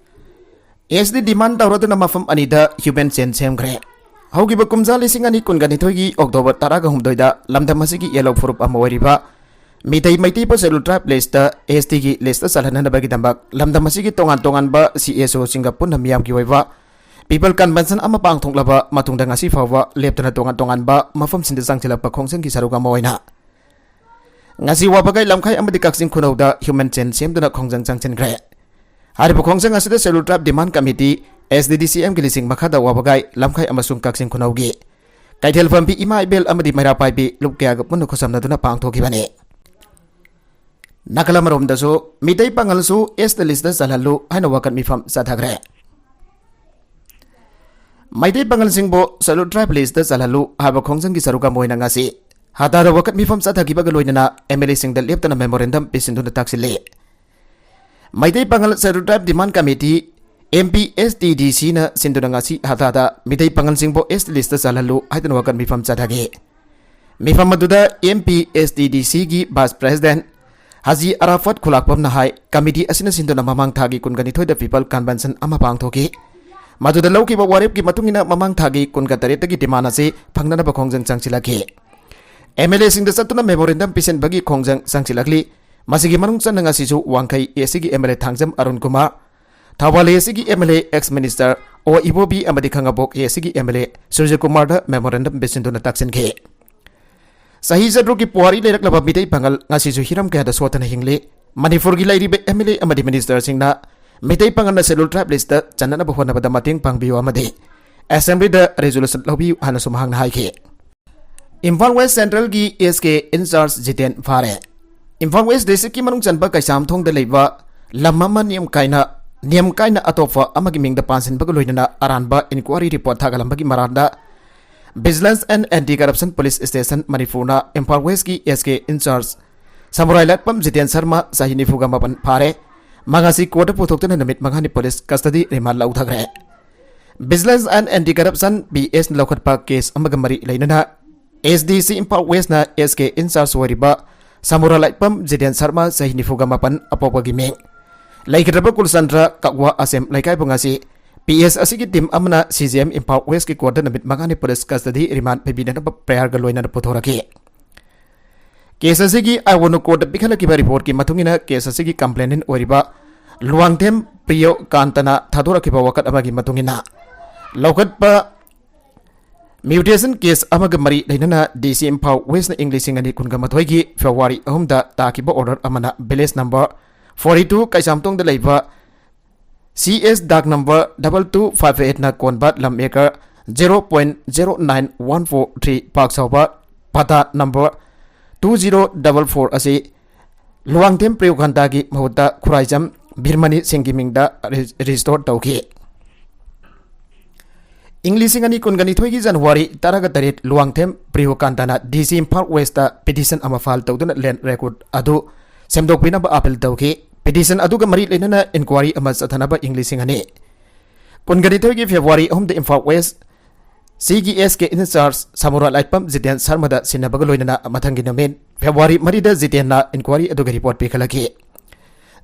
ꯑꯦꯁ ꯇꯤ ꯗꯤꯃꯥꯟ ꯇꯧꯔꯗꯨꯅ ꯃꯐꯝ ꯑꯅꯤꯗ ꯍ꯭ꯌꯨꯃꯦꯟ ꯆꯦꯟ ꯁꯦꯝꯈ꯭ꯔꯦ꯫ ꯍꯧꯈꯤꯕ ꯀꯨꯝꯖꯥ ꯂꯤꯁꯤꯡ ꯑꯅꯤ ꯀꯨꯟꯒ ꯅꯤꯊꯣꯏꯒꯤ ꯑꯣꯛꯇꯣꯕꯔ ꯇꯔꯥꯒ ꯍꯨꯝꯗꯣꯏꯗ ꯂꯝꯗꯝ ꯑꯁꯤꯒꯤ ꯌꯦꯜꯍꯧ ꯐꯨꯔꯨꯞ ꯑꯃ ꯑꯣꯏꯔꯤꯕ ꯃꯤꯇꯩ ꯃꯩꯇꯩ ꯄꯣ ꯁꯦꯗꯨꯜ ꯇ꯭ꯔꯥꯏꯕ ꯂꯤꯁꯇ, ꯑꯦꯁ ꯇꯤꯒꯤ ꯂꯤꯁꯇ ꯆꯜꯍꯟꯅꯕꯒꯤꯗꯃꯛ ꯂꯝꯗꯝ ꯑꯁꯤꯒꯤ ꯇꯣꯉꯥꯟ ꯇꯣꯉꯥꯟꯕ ꯁꯤ ꯑꯦꯁ ꯑꯣꯁꯤꯡꯒ ꯄꯨꯟꯅ ꯃꯤꯌꯥꯝꯒꯤ ꯑꯣꯏꯕ ꯄꯤꯄꯜ ꯀꯟꯚꯦꯟꯁꯟ ꯑꯃ ꯄꯥꯡꯊꯣꯛꯂꯕ ꯃꯇꯨꯡꯗ ꯉꯁꯤ ꯐꯥꯎꯕ ꯂꯦꯞꯇꯅ ꯇꯣꯉꯥꯟ ꯇꯣꯉꯥꯟꯕ ꯃꯐꯝꯁꯤꯡꯗ ꯆꯪꯁꯤꯜꯂꯛꯄ ꯈꯣꯡꯖꯪꯒꯤ ꯁꯔꯨꯛ ꯑꯃ ꯑꯣꯏꯅ ꯉꯁꯤ ꯋꯥꯕꯒꯥꯏ, ꯂꯝꯈꯥꯏ ꯑꯃꯗꯤ ꯀꯛꯆꯤꯡ ꯈꯨꯅꯧꯗ human chain ꯁꯦꯝꯗꯨꯅ ꯈꯣꯡꯖꯪ ꯆꯪꯁꯤꯟꯈ꯭ꯔꯦ꯫ ꯍꯥꯏꯔꯤꯕ ꯈꯣꯡꯖꯪ ꯑꯁꯤꯗ Scheduled Tribe Demand Committee, S D D C M ꯒꯤ ꯂꯤꯁꯤꯡ ꯃꯈꯥꯗ ꯋꯥꯕꯒꯥꯏ, ꯂꯝꯈꯥꯏ ꯑꯃꯁꯨꯡ ꯀꯛꯆꯤꯡ ꯈꯨꯅꯧꯒꯤ ꯀꯩꯊꯦꯜ ꯐꯝꯕꯤ ꯏꯃꯥ ꯏꯕꯦꯜ ꯑꯃꯗꯤ ꯃꯩꯔꯥ ꯄꯥꯏꯕꯤ ꯂꯨꯞ ꯀꯌꯥꯒ ꯄꯨꯟꯅ ꯈꯨꯠꯁꯝꯅꯗꯨꯅ ꯄꯥꯡꯊꯣꯛꯈꯤꯕꯅꯤ꯫ ꯅꯥꯀꯜ ꯑꯃꯔꯣꯝꯗꯁꯨ ꯃꯤꯇꯩ ꯄꯥꯉꯜꯁꯨ S T list ꯆꯜꯍꯜꯂꯨ ꯍꯥꯏꯅ ꯋꯥꯀꯠ ꯃꯤꯐꯝ ꯆꯠꯊꯈ꯭ꯔꯦ꯫ ꯃꯩꯇꯩ ꯄꯥꯉꯜꯁꯤꯡꯕꯨ Scheduled Tribe list ꯆꯜꯍꯜꯂꯨ ꯍꯥꯏꯕ ꯈꯣꯡꯖꯪꯒꯤ ꯁꯔꯨꯛ ꯑꯃ ꯑꯣꯏꯅ ꯉꯁꯤ ꯍꯇꯥꯗ ꯋꯥꯀꯠ ꯃꯤꯐꯝ ꯆꯠꯊꯈꯤꯕꯒ ꯂꯣꯏꯅꯅ M L A ꯁꯤꯡꯗ ꯂꯦꯞꯇꯅ memorandum ꯄꯤꯁꯤꯟꯗꯨꯅ ꯇꯥꯛꯁꯤꯜꯂꯤ꯫ ꯃꯩꯇꯩ ꯄꯥꯉꯜ Scheduled Tribe Demand Committee, M P S T D C ꯅ ꯁꯤꯟꯗꯨꯅ ꯉꯁꯤ ꯍꯇꯥꯗ ꯃꯤꯇꯩ ꯄꯥꯉꯜꯁꯤꯡꯕꯨ S T list ꯆꯜꯍꯜꯂꯨ ꯍꯥꯏꯗꯨꯅ ꯋꯥꯀꯠ ꯃꯤꯐꯝ ꯆꯠꯊꯈꯤ꯫ ꯃꯤꯐꯝ ꯑꯗꯨꯗ M P S T D C ꯒꯤ Vice President ꯍꯥꯖꯤ ꯑꯔꯥꯐꯠ ꯈꯨꯂꯥꯛꯄꯝꯅ ꯍꯥꯏ, committee ꯑꯁꯤꯅ ꯁꯤꯟꯗꯨꯅ ꯃꯃꯥꯡ ꯊꯥꯒꯤ ꯀꯨꯟꯒ ꯅꯤꯊꯣꯏꯗ People Convention ꯑꯃ ꯄꯥꯡꯊꯣꯛꯈꯤ꯫ ꯃꯗꯨꯗ ꯂꯧꯈꯤꯕ ꯋꯥꯔꯦꯞꯀꯤ ꯃꯇꯨꯡ ꯏꯟꯅ ꯃꯃꯥꯡ ꯊꯥꯒꯤ ꯀꯨꯟꯒ ꯇꯔꯦꯠꯇꯒꯤ demand ꯑꯁꯤ ꯐꯪꯅꯅꯕ ꯈꯣꯡꯖꯪ ꯆꯪꯁꯤꯜꯂꯛꯈꯤ꯫ M L A ꯁꯤꯡꯗ ꯆꯠꯇꯨꯅ memorandum ꯄꯤꯁꯤꯟꯕꯒꯤ ꯈꯣꯡꯖꯪ ꯆꯪꯁꯤꯜꯂꯛꯂꯤ꯫ ꯃꯁꯤꯒꯤ ꯃꯅꯨꯡ ꯆꯟꯅ ꯉꯁꯤꯁꯨ ꯋꯥꯡꯈꯩ A C ꯒꯤ M L A Thangjam Arun Kumar, Thoubal A C ꯒꯤ M L A ex minister ꯑꯣ ꯏꯕꯣꯕꯤ ꯑꯃꯗꯤ ꯈꯥꯉꯕꯣꯛ A C ꯒꯤ M L A Suraj ꯀꯨꯃꯥꯔꯗ memorandum ꯄꯤꯁꯤꯟꯗꯨꯅ ꯇꯥꯛꯁꯤꯟꯈꯤ꯫ ꯆꯍꯤ ꯆꯥꯇ꯭ꯔꯨꯛꯀꯤ ꯄꯨꯋꯥꯔꯤ ꯂꯩꯔꯛꯂꯕ ꯃꯤꯇꯩ ꯄꯥꯉꯜ ꯉꯁꯤꯁꯨ ꯍꯤꯔꯝ ꯀꯌꯥꯗ ꯁꯣꯠꯇꯅ ꯍꯤꯡꯂꯤ꯫ ꯃꯅꯤꯄꯨꯔꯒꯤ ꯂꯩꯔꯤꯕ M L A ꯑꯃꯗꯤ minister ꯁꯤꯡꯅ ꯃꯤꯇꯩ ꯄꯥꯉꯜꯅ Scheduled Tribe list ꯆꯟꯅꯅꯕ ꯍꯣꯠꯅꯕꯗ ꯃꯇꯦꯡ ꯄꯥꯡꯕꯤꯌꯨ ꯑꯃꯗꯤ Assembly ꯗ resolution ꯂꯧꯕꯤꯌꯨ ꯍꯥꯏꯅꯁꯨ ꯃꯍꯥꯛꯅ ꯍꯥꯏꯈꯤ꯫ ꯏꯝꯐꯥꯜ West Central ꯒꯤ S K in charge Jiten ꯐꯥꯔꯦ꯫ ꯏꯝꯐꯥꯜ West District ꯀꯤ ꯃꯅꯨꯡ ꯆꯟꯕ ꯀꯩꯁꯥꯝꯊꯣꯡꯗ ꯂꯩꯕ ꯂꯝ ꯑꯃ ꯅꯤꯌꯝ ꯀꯥꯏꯅ, ꯅꯤꯌꯝ ꯀꯥꯏꯅ ꯑꯇꯣꯞꯄ ꯑꯃꯒꯤ ꯃꯤꯡꯗ ꯄꯥꯟꯁꯤꯟꯕꯒ ꯂꯣꯏꯅꯅ ꯑꯔꯥꯟꯕ inquiry report ꯊꯥꯒꯠꯂꯝꯕꯒꯤ ꯃꯔꯥꯜꯗ Vigilance and Anti Corruption Police Station ꯃꯅꯤꯄꯨꯔꯅ ꯏꯝꯐꯥꯜ West ꯀꯤ S K in charge ꯁꯃꯨꯔꯥꯏ ꯂꯥꯠꯄꯝ Jiten Sharma, ꯆꯍꯤ ꯅꯤꯐꯨꯒ ꯃꯥꯄꯟ ꯐꯥꯔꯦ꯫ ꯃꯍꯥꯛ ꯑꯁꯤ court ꯇ ꯄꯨꯊꯣꯛꯇꯨꯅ ꯅꯨꯃꯤꯠ ꯃꯉꯥꯅꯤ police custody remand ꯂꯧꯊꯈ꯭ꯔꯦ꯫ Vigilance and Anti Corruption, V S ꯅ ꯂꯧꯈꯠꯄ case ꯑꯃꯒ ꯃꯔꯤ ꯂꯩꯅꯅ S D C Imphal West ꯅ S K in charge ꯑꯣꯏꯔꯤꯕ ꯁꯃꯨꯔꯥ ꯂꯥꯏꯄꯝ ꯖꯤꯇꯦꯟ ꯁꯔꯃ, ꯆꯍꯤ ꯅꯤꯐꯨꯒ ꯃꯥꯄꯟ, ꯑꯄꯣꯛꯄꯒꯤ ꯃꯤꯡ꯫ ꯂꯩꯈꯤꯗ꯭ꯔꯕ ꯀꯨꯜꯆꯟꯗ꯭ꯔ ꯀꯛꯋꯥ ꯑꯁꯦꯝ ꯂꯩꯀꯥꯏꯕꯨ ꯉꯁꯤ P S ꯑꯁꯤꯒꯤ team ꯑꯃꯅ C J M Imphal West ꯀꯤ court ꯇ ꯅꯨꯃꯤꯠ ꯃꯉꯥꯅꯤ police custody remand ꯄꯤꯕꯤꯅꯅꯕ prayer ꯒ ꯂꯣꯏꯅꯅ ꯄꯨꯊꯣꯔꯛꯈꯤ꯫ Case ꯑꯁꯤꯒꯤ ꯑꯥꯏꯑꯣꯅ court ꯇ ꯄꯤꯈꯠꯂꯛꯈꯤꯕ report ꯀꯤ ꯃꯇꯨꯡ ꯏꯟꯅ, case ꯑꯁꯤꯒꯤ complainant ꯑꯣꯏꯔꯤꯕ ꯂꯨꯋꯥꯡꯊꯦꯝ ꯄ꯭ꯔꯤꯌꯣ ꯀꯥꯟꯇꯅ ꯊꯥꯗꯣꯔꯛꯈꯤꯕ ꯋꯥꯀꯠ ꯑꯃꯒꯤ ꯃꯇꯨꯡ ꯏꯟꯅ, ꯂꯧꯈꯠꯄ Mutation case ꯑꯃꯒ ꯃꯔꯤ ꯂꯩꯅꯅ ꯗꯤ ꯁꯤ ꯏꯝꯐꯥꯜ ꯋꯦꯁꯅ ꯏꯪ ꯂꯤꯁꯤꯡ ꯑꯅꯤ ꯀꯨꯟꯒ ꯃꯥꯊꯣꯏꯒꯤ ꯐꯦꯕ꯭ꯔꯨꯋꯥꯔꯤ ꯑꯍꯨꯝꯗ ꯇꯥꯈꯤꯕ order ꯑꯃꯅ village number forty two ꯀꯩꯁꯥꯝꯊꯣꯡꯗ ꯂꯩꯕ C S ꯗꯥꯛ number double two five eight ꯅ ꯀꯣꯟꯕ ꯂꯝ acre zero point zero nine one four three ꯄꯥꯛ ꯆꯥꯎꯕ ꯄꯇꯥ number two zero double four ꯑꯁꯤ ꯂꯨꯋꯥꯡꯊꯦꯝ ꯄ꯭ꯔꯤꯌꯣꯀꯥꯟꯇꯥꯒꯤ ꯃꯍꯨꯠꯇ ꯈꯨꯔꯥꯏꯖꯝ ꯕꯤꯔꯃꯅꯤ ꯁꯤꯡꯒꯤ ꯃꯤꯡꯗ ꯔꯦ-, register ꯇꯧꯈꯤ꯫ ꯏꯪ ꯂꯤꯁꯤꯡ ꯑꯅꯤ ꯀꯨꯟꯒ ꯅꯤꯊꯣꯏꯒꯤ ꯖꯅꯋꯥꯔꯤ ꯇꯔꯥꯒ ꯇꯔꯦꯠ ꯂꯨꯋꯥꯡꯊꯦꯝ ꯄ꯭ꯔꯤꯌꯣꯀꯥꯟꯇꯥꯅ ꯗꯤ ꯁꯤ ꯏꯝꯐꯥꯜ ꯋꯦꯁꯇ petition ꯑꯃ file ꯇꯧꯗꯨꯅ land record ꯑꯗꯨ ꯁꯦꯝꯗꯣꯛꯄꯤꯅꯕ appeal ꯇꯧꯈꯤ꯫ Petition ꯑꯗꯨꯒ ꯃꯔꯤ ꯂꯩꯅꯅ inquiry ꯑꯃ ꯆꯠꯊꯅꯕ ꯏꯪ ꯂꯤꯁꯤꯡ ꯑꯅꯤ ꯀꯨꯟꯒ ꯅꯤꯊꯣꯏꯒꯤ ꯐꯦꯕ꯭ꯔꯨꯋꯥꯔꯤ ꯑꯍꯨꯝꯗ ꯏꯝꯐꯥꯜ ꯋꯦꯁ ꯁꯤꯒꯤ S K in charge ꯁꯃꯨꯔꯥ ꯂꯥꯏꯄꯝ ꯖꯤꯇꯦꯟ ꯁꯔꯃꯗ ꯁꯤꯟꯅꯕꯒ ꯂꯣꯏꯅꯅ ꯃꯊꯪꯒꯤ ꯅꯨꯃꯤꯠ ꯐꯦꯕ꯭ꯔꯨꯋꯥꯔꯤ ꯃꯔꯤꯗ ꯖꯤꯇꯦꯟꯅ inquiry ꯑꯗꯨꯒꯤ report ꯄꯤꯈꯠꯂꯛꯈꯤ꯫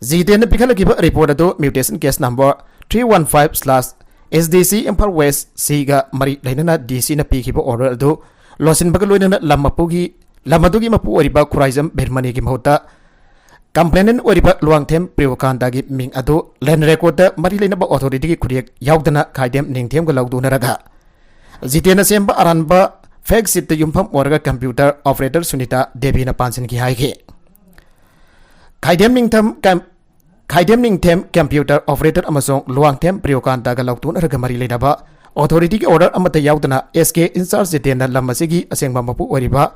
ꯖꯤꯇꯦꯟꯅ ꯄꯤꯈꯠꯂꯛꯈꯤꯕ report ꯑꯗꯨ mutation case number three one five slash S D C Imphal west ꯁꯤꯒ ꯃꯔꯤ ꯂꯩꯅꯅ ꯗꯤ ꯁꯤꯅ ꯄꯤꯈꯤꯕ order ꯑꯗꯨ ꯂꯣꯠꯁꯤꯟꯕꯒ ꯂꯣꯏꯅꯅ ꯂꯝ ꯃꯄꯨꯒꯤ, ꯂꯝ ꯑꯗꯨꯒꯤ ꯃꯄꯨ ꯑꯣꯏꯔꯤꯕ ꯈꯨꯔꯥꯏꯖꯝ ꯕꯤꯔꯃꯅꯤꯒꯤ ꯃꯍꯨꯠꯇ complainant ꯑꯣꯏꯔꯤꯕ ꯂꯨꯋꯥꯡꯊꯦꯝ ꯄ꯭ꯔꯤꯌꯣꯀꯥꯟꯇꯥꯒꯤ ꯃꯤꯡ ꯑꯗꯨ land recordꯇ ꯃꯔꯤ ꯂꯩꯅꯕ authorityꯒꯤ ꯈꯨꯠꯌꯦꯛ ꯌꯥꯎꯗꯅ ꯈꯥꯏꯗꯦꯝ ꯅꯤꯡꯊꯦꯝꯒ ꯂꯧꯗꯨꯅꯔꯒ ꯖꯤꯇꯦꯟꯅ ꯁꯦꯝꯕ ꯑꯔꯥꯟꯕ fake sheetꯇ ꯌꯨꯝꯐꯝ ꯑꯣꯏꯔꯒ computer operator ꯁꯨꯅꯤꯇꯥ ꯗꯦꯕꯤꯅ ꯄꯥꯟꯁꯤꯟꯈꯤ ꯍꯥꯏꯈꯤ꯫ ꯈꯥꯏꯗꯦꯝ ꯅꯤꯡꯊꯦꯝ ꯀꯝ-, ꯈꯥꯏꯗꯦꯝ ꯅꯤꯡꯊꯦꯝ computer operator ꯑꯃꯁꯨꯡ ꯂꯨꯋꯥꯡꯊꯦꯝ ꯄ꯭ꯔꯤꯌꯣꯀꯥꯟꯇꯥꯒ ꯂꯧꯊꯣꯛꯅꯔꯒ ꯃꯔꯤ ꯂꯩꯅꯕ authorityꯒꯤ order ꯑꯃꯠꯇ ꯌꯥꯎꯗꯅ S K in charge ꯖꯤꯇꯦꯟꯅ ꯂꯝ ꯑꯁꯤꯒꯤ ꯑꯁꯦꯡꯕ ꯃꯄꯨ ꯑꯣꯏꯔꯤꯕ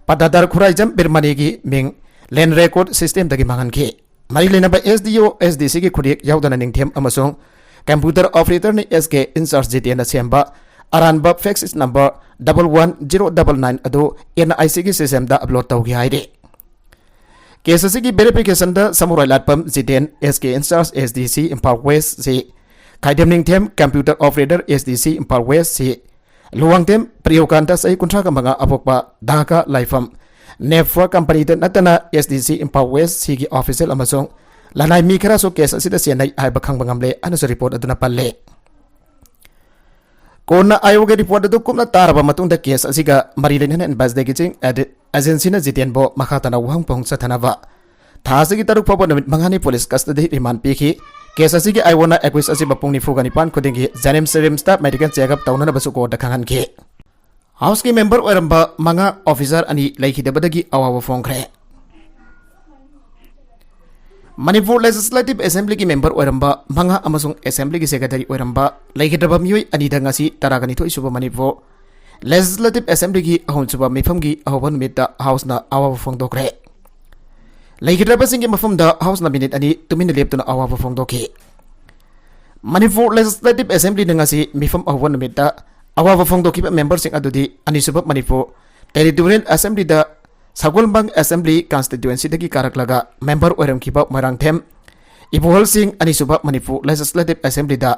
ꯄꯇꯥꯗꯥꯔ ꯈꯨꯔꯥꯏꯖꯝ ꯕꯤꯔꯃꯅꯤꯒꯤ ꯃꯤꯡ land record systemꯗꯒꯤ ꯃꯥꯡꯍꯟꯈꯤ꯫ ꯃꯔꯤ ꯂꯩꯅꯕ S D O, S D Cꯒꯤ ꯈꯨꯠꯌꯦꯛ ꯌꯥꯎꯗꯅ ꯅꯤꯡꯊꯦꯝ ꯑꯃꯁꯨꯡ computer operatorꯅ S K in charge ꯖꯤꯇꯦꯟꯅ ꯁꯦꯝꯕ ꯑꯔꯥꯟꯕ fake sheet number double one zero double nine ꯑꯗꯨ N I Cꯒꯤ systemꯗ upload ꯇꯧꯈꯤ ꯍꯥꯏꯔꯤ꯫ Case ꯑꯁꯤꯒꯤ verificationꯗ Samurailatpam Jiten, S K in charge S D C Imphal west ꯁꯤ, Khaidem Ningthem computer operator S D C Imphal west ꯁꯤ, ꯂꯨꯋꯥꯡꯊꯦꯝ ꯄ꯭ꯔꯤꯌꯣꯀꯥꯟꯇ ꯆꯍꯤ ꯀꯨꯟꯊ꯭ꯔꯥꯒ ꯃꯉꯥ ꯑꯄꯣꯛꯄ ꯙꯥꯀꯥ ꯂꯥꯏꯐꯝ ꯅꯦꯐ꯭ꯔꯥ companyꯗ ꯅꯠꯇꯅ S D C Imphal west ꯁꯤꯒꯤ official ꯑꯃꯁꯨꯡ ꯂꯅꯥꯏ ꯃꯤ ꯈꯔꯁꯨ case ꯑꯁꯤꯗ ꯆꯦꯟꯅꯩ ꯍꯥꯏꯕ ꯈꯪꯕ ꯉꯝꯂꯦ ꯍꯥꯏꯅꯁꯨ report ꯑꯗꯨꯅ ꯄꯜꯂꯦ꯫ ꯀꯣꯟꯅ ꯑꯥꯌꯣꯒꯒꯤ report ꯑꯗꯨ ꯀꯨꯞꯅ ꯇꯥꯔꯕ ꯃꯇꯨꯡꯗ case ꯑꯁꯤꯒ ꯃꯔꯤ ꯂꯩꯅꯅ investigating ad-, agencyꯅ ꯖꯤꯇꯦꯟꯕꯨ ꯃꯈꯥ ꯇꯥꯅ ꯋꯥꯍꯪ ꯄꯥꯎꯍꯪ ꯆꯠꯊꯅꯕ ꯊꯥ ꯑꯁꯤꯒꯤ ꯇꯔꯨꯛ ꯐꯥꯎꯕ ꯅꯨꯃꯤꯠ ꯃꯉꯥꯅꯤ police custody remand ꯄꯤꯈꯤ꯫ Case ꯑꯁꯤꯒꯤ ꯑꯥꯏꯑꯣꯅ ꯑꯦꯀ꯭ꯌꯨꯁ ꯑꯁꯤꯕꯨ ꯄꯨꯡ ꯅꯤꯐꯨꯒ ꯅꯤꯄꯥꯟ ꯈꯨꯗꯤꯡꯒꯤ JNIMS, RIMSꯇ medical checkup ꯇꯧꯅꯅꯕꯁꯨ courtꯇ ꯈꯪꯍꯟꯈꯤ꯫ ꯍꯥꯎꯁꯀꯤ ꯃꯦꯝꯕꯔ ꯑꯣꯏꯔꯝꯕ ꯃꯉꯥ, ꯑꯣꯐꯤꯁꯥꯔ ꯑꯅꯤ ꯂꯩꯈꯤꯗꯕꯗꯒꯤ ꯑꯋꯥꯕ ꯐꯣꯡꯈ꯭ꯔꯦ꯫ ꯃꯅꯤꯄꯨꯔ ꯂꯦꯖꯤꯁꯂꯦꯇꯤꯚ ꯑꯦꯁꯦꯝꯕ꯭ꯂꯤꯒꯤ ꯃꯦꯝꯕꯔ ꯑꯣꯏꯔꯝꯕ ꯃꯉꯥ ꯑꯃꯁꯨꯡ ꯑꯦꯁꯦꯝꯕ꯭ꯂꯤꯒꯤ ꯁꯦꯀ꯭ꯔꯦꯇꯔꯤ ꯑꯣꯏꯔꯝꯕ ꯂꯩꯈꯤꯗ꯭ꯔꯕ ꯃꯤꯑꯣꯏ ꯑꯅꯤꯗ ꯉꯁꯤ ꯇꯔꯥꯒ ꯅꯤꯊꯣꯏ ꯁꯨꯕ ꯃꯅꯤꯄꯨꯔ ꯂꯦꯖꯤꯁꯂꯦꯇꯤꯚ ꯑꯦꯁꯦꯝꯕ꯭ꯂꯤꯒꯤ ꯑꯍꯨꯝꯁꯨꯕ ꯃꯤꯐꯝꯒꯤ ꯑꯍꯧꯕ ꯅꯨꯃꯤꯠꯇ ꯍꯥꯎꯁꯅ ꯑꯋꯥꯕ ꯐꯣꯡꯗꯣꯛꯈ꯭ꯔꯦ꯫ ꯂꯩꯈꯤꯗ꯭ꯔꯕꯁꯤꯡꯒꯤ ꯃꯐꯝꯗ ꯍꯥꯎꯁꯅ ꯃꯤꯅꯤꯠ ꯑꯅꯤ ꯇꯨꯃꯤꯟꯅ ꯂꯦꯞꯇꯨꯅ ꯑꯋꯥꯕ ꯐꯣꯡꯗꯣꯛꯈꯤ꯫ ꯃꯅꯤꯄꯨꯔ ꯂꯦꯖꯤꯁꯂꯦꯇꯤꯚ ꯑꯦꯁꯦꯝꯕ꯭ꯂꯤꯅ ꯉꯁꯤ ꯃꯤꯐꯝ ꯑꯍꯧꯕ ꯅꯨꯃꯤꯠꯇ ꯑꯋꯥꯕ ꯐꯣꯡꯗꯣꯛꯈꯤꯕ ꯃꯦꯝꯕꯔꯁꯤꯡ ꯑꯗꯨꯗꯤ ꯑꯅꯤꯁꯨꯕ Manipur territorial ꯑꯦꯁꯦꯝꯕ꯭ꯂꯤꯗ ꯁꯒꯣꯜꯕꯪ assembly ꯀꯟꯁꯇꯤꯇ꯭ꯌꯨꯑꯦꯟꯁꯤꯗꯒꯤ ꯀꯥꯔꯛꯂꯒ member ꯑꯣꯏꯔꯝꯈꯤꯕ Moirangthem ꯏꯕꯣꯍꯜꯁꯤꯡ, ꯑꯅꯤꯁꯨꯕ ꯃꯅꯤꯄꯨꯔ ꯂꯦꯖꯤꯁꯂꯦꯇꯤꯚ ꯑꯦꯁꯦꯝꯕ꯭ꯂꯤꯗ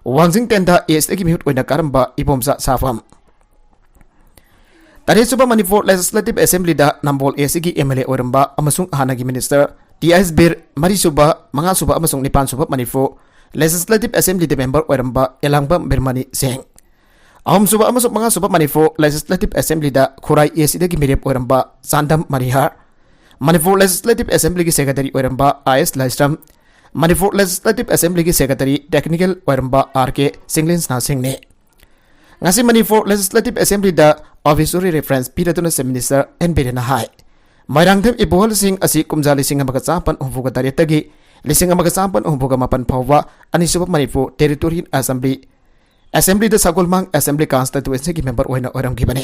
ꯋꯥꯡꯖꯤꯡ ꯇꯦꯟꯊꯥ ꯏꯁꯇꯒꯤ ꯃꯤꯍꯨꯠ ꯑꯣꯏꯅ ꯀꯥꯔꯝꯕ Ibomcha ꯁꯥꯐꯝ, ꯇꯔꯦꯠꯁꯨꯕ Manipur legislative ꯑꯦꯁꯦꯝꯕ꯭ꯂꯤꯗ Nambol ꯏꯁꯒꯤ M L A ꯑꯣꯏꯔꯝꯕ ꯑꯃꯁꯨꯡ ꯍꯥꯟꯅꯒꯤ ꯃꯤꯅꯤꯁꯇꯔ ꯇꯤ ꯑꯦꯁ ꯕꯤꯔ, ꯃꯔꯤꯁꯨꯕ, ꯃꯉꯥꯁꯨꯕ ꯑꯃꯁꯨꯡ ꯅꯤꯄꯥꯟꯁꯨꯕ ꯃꯅꯤꯄꯨꯔ ꯂꯦꯖꯤꯁꯂꯦꯇꯤꯚ ꯑꯦꯁꯦꯝꯕ꯭ꯂꯤꯗ ꯃꯦꯝꯕꯔ ꯑꯣꯏꯔꯝꯕ ꯑꯦꯂꯥꯡꯕꯝ ꯕꯤꯔꯃꯅꯤ ꯁꯤꯡ, ꯑꯍꯨꯝꯁꯨꯕ ꯑꯃꯁꯨꯡ ꯃꯉꯥꯁꯨꯕ ꯃꯅꯤꯄꯨꯔ ꯂꯦꯖꯤꯁꯂꯦꯇꯤꯚ ꯑꯦꯁꯦꯝꯕ꯭ꯂꯤꯗ ꯈꯨꯔꯥꯏ ꯑꯦꯁꯤꯗꯒꯤ ꯃꯤꯔꯦꯞ ꯑꯣꯏꯔꯝꯕ ꯆꯥꯟꯗꯝ ꯃꯔꯤꯍꯥꯔ, ꯃꯅꯤꯄꯨꯔ ꯂꯦꯖꯤꯁꯂꯦꯇꯤꯚ ꯑꯦꯁꯦꯝꯕ꯭ꯂꯤꯒꯤ ꯁꯦꯀ꯭ꯔꯦꯇꯔꯤ ꯑꯣꯏꯔꯝꯕ I S Laishram, Manipur legislative ꯑꯦꯁꯦꯝꯕ꯭ꯂꯤꯒꯤ ꯁꯦꯀ꯭ꯔꯦꯇꯔꯤ ꯇꯦꯛꯅꯤꯀꯦꯜ ꯑꯣꯏꯔꯝꯕ ꯑꯥꯔ ꯀꯦ ꯁꯤꯡꯂꯦꯟꯁꯅꯥ ꯁꯤꯡꯅꯤ꯫ ꯉꯁꯤ ꯃꯅꯤꯄꯨꯔ ꯂꯦꯖꯤꯁꯂꯦꯇꯤꯚ ꯑꯦꯁꯦꯝꯕ꯭ꯂꯤꯗ ꯑꯣꯐꯤꯁꯤꯌꯦꯜ ꯔꯤꯐꯔꯦꯟꯁ ꯄꯤꯔꯗꯨꯅ ꯆꯤꯐ ꯃꯤꯅꯤꯁꯇꯔ ꯑꯦꯟ ꯕꯤꯔꯦꯟꯅ ꯍꯥꯏ, ꯃꯣꯏꯔꯥꯡꯊꯦꯝ ꯏꯕꯣꯍꯜꯁꯤꯡ ꯑꯁꯤ ꯀꯨꯝꯖꯥ ꯂꯤꯁꯤꯡ ꯑꯃꯒ ꯆꯥꯃꯥꯄꯟ ꯍꯨꯝꯐꯨꯒ ꯇꯔꯦꯠꯇꯒꯤ ꯂꯤꯁꯤꯡ ꯑꯃꯒ ꯆꯥꯃꯥꯄꯟ ꯍꯨꯝꯐꯨꯒ ꯃꯥꯄꯟ ꯐꯥꯎꯕ ꯑꯅꯤꯁꯨꯕ Manipur territorial assembly, ꯑꯦꯁꯦꯝꯕ꯭ꯂꯤꯗ ꯁꯒꯣꯜꯃꯥꯡ assembly ꯀꯟꯁꯇꯤꯇ꯭ꯌꯨꯑꯦꯟꯁꯤꯒꯤ member ꯑꯣꯏꯅ ꯑꯣꯏꯔꯝꯈꯤꯕꯅꯤ꯫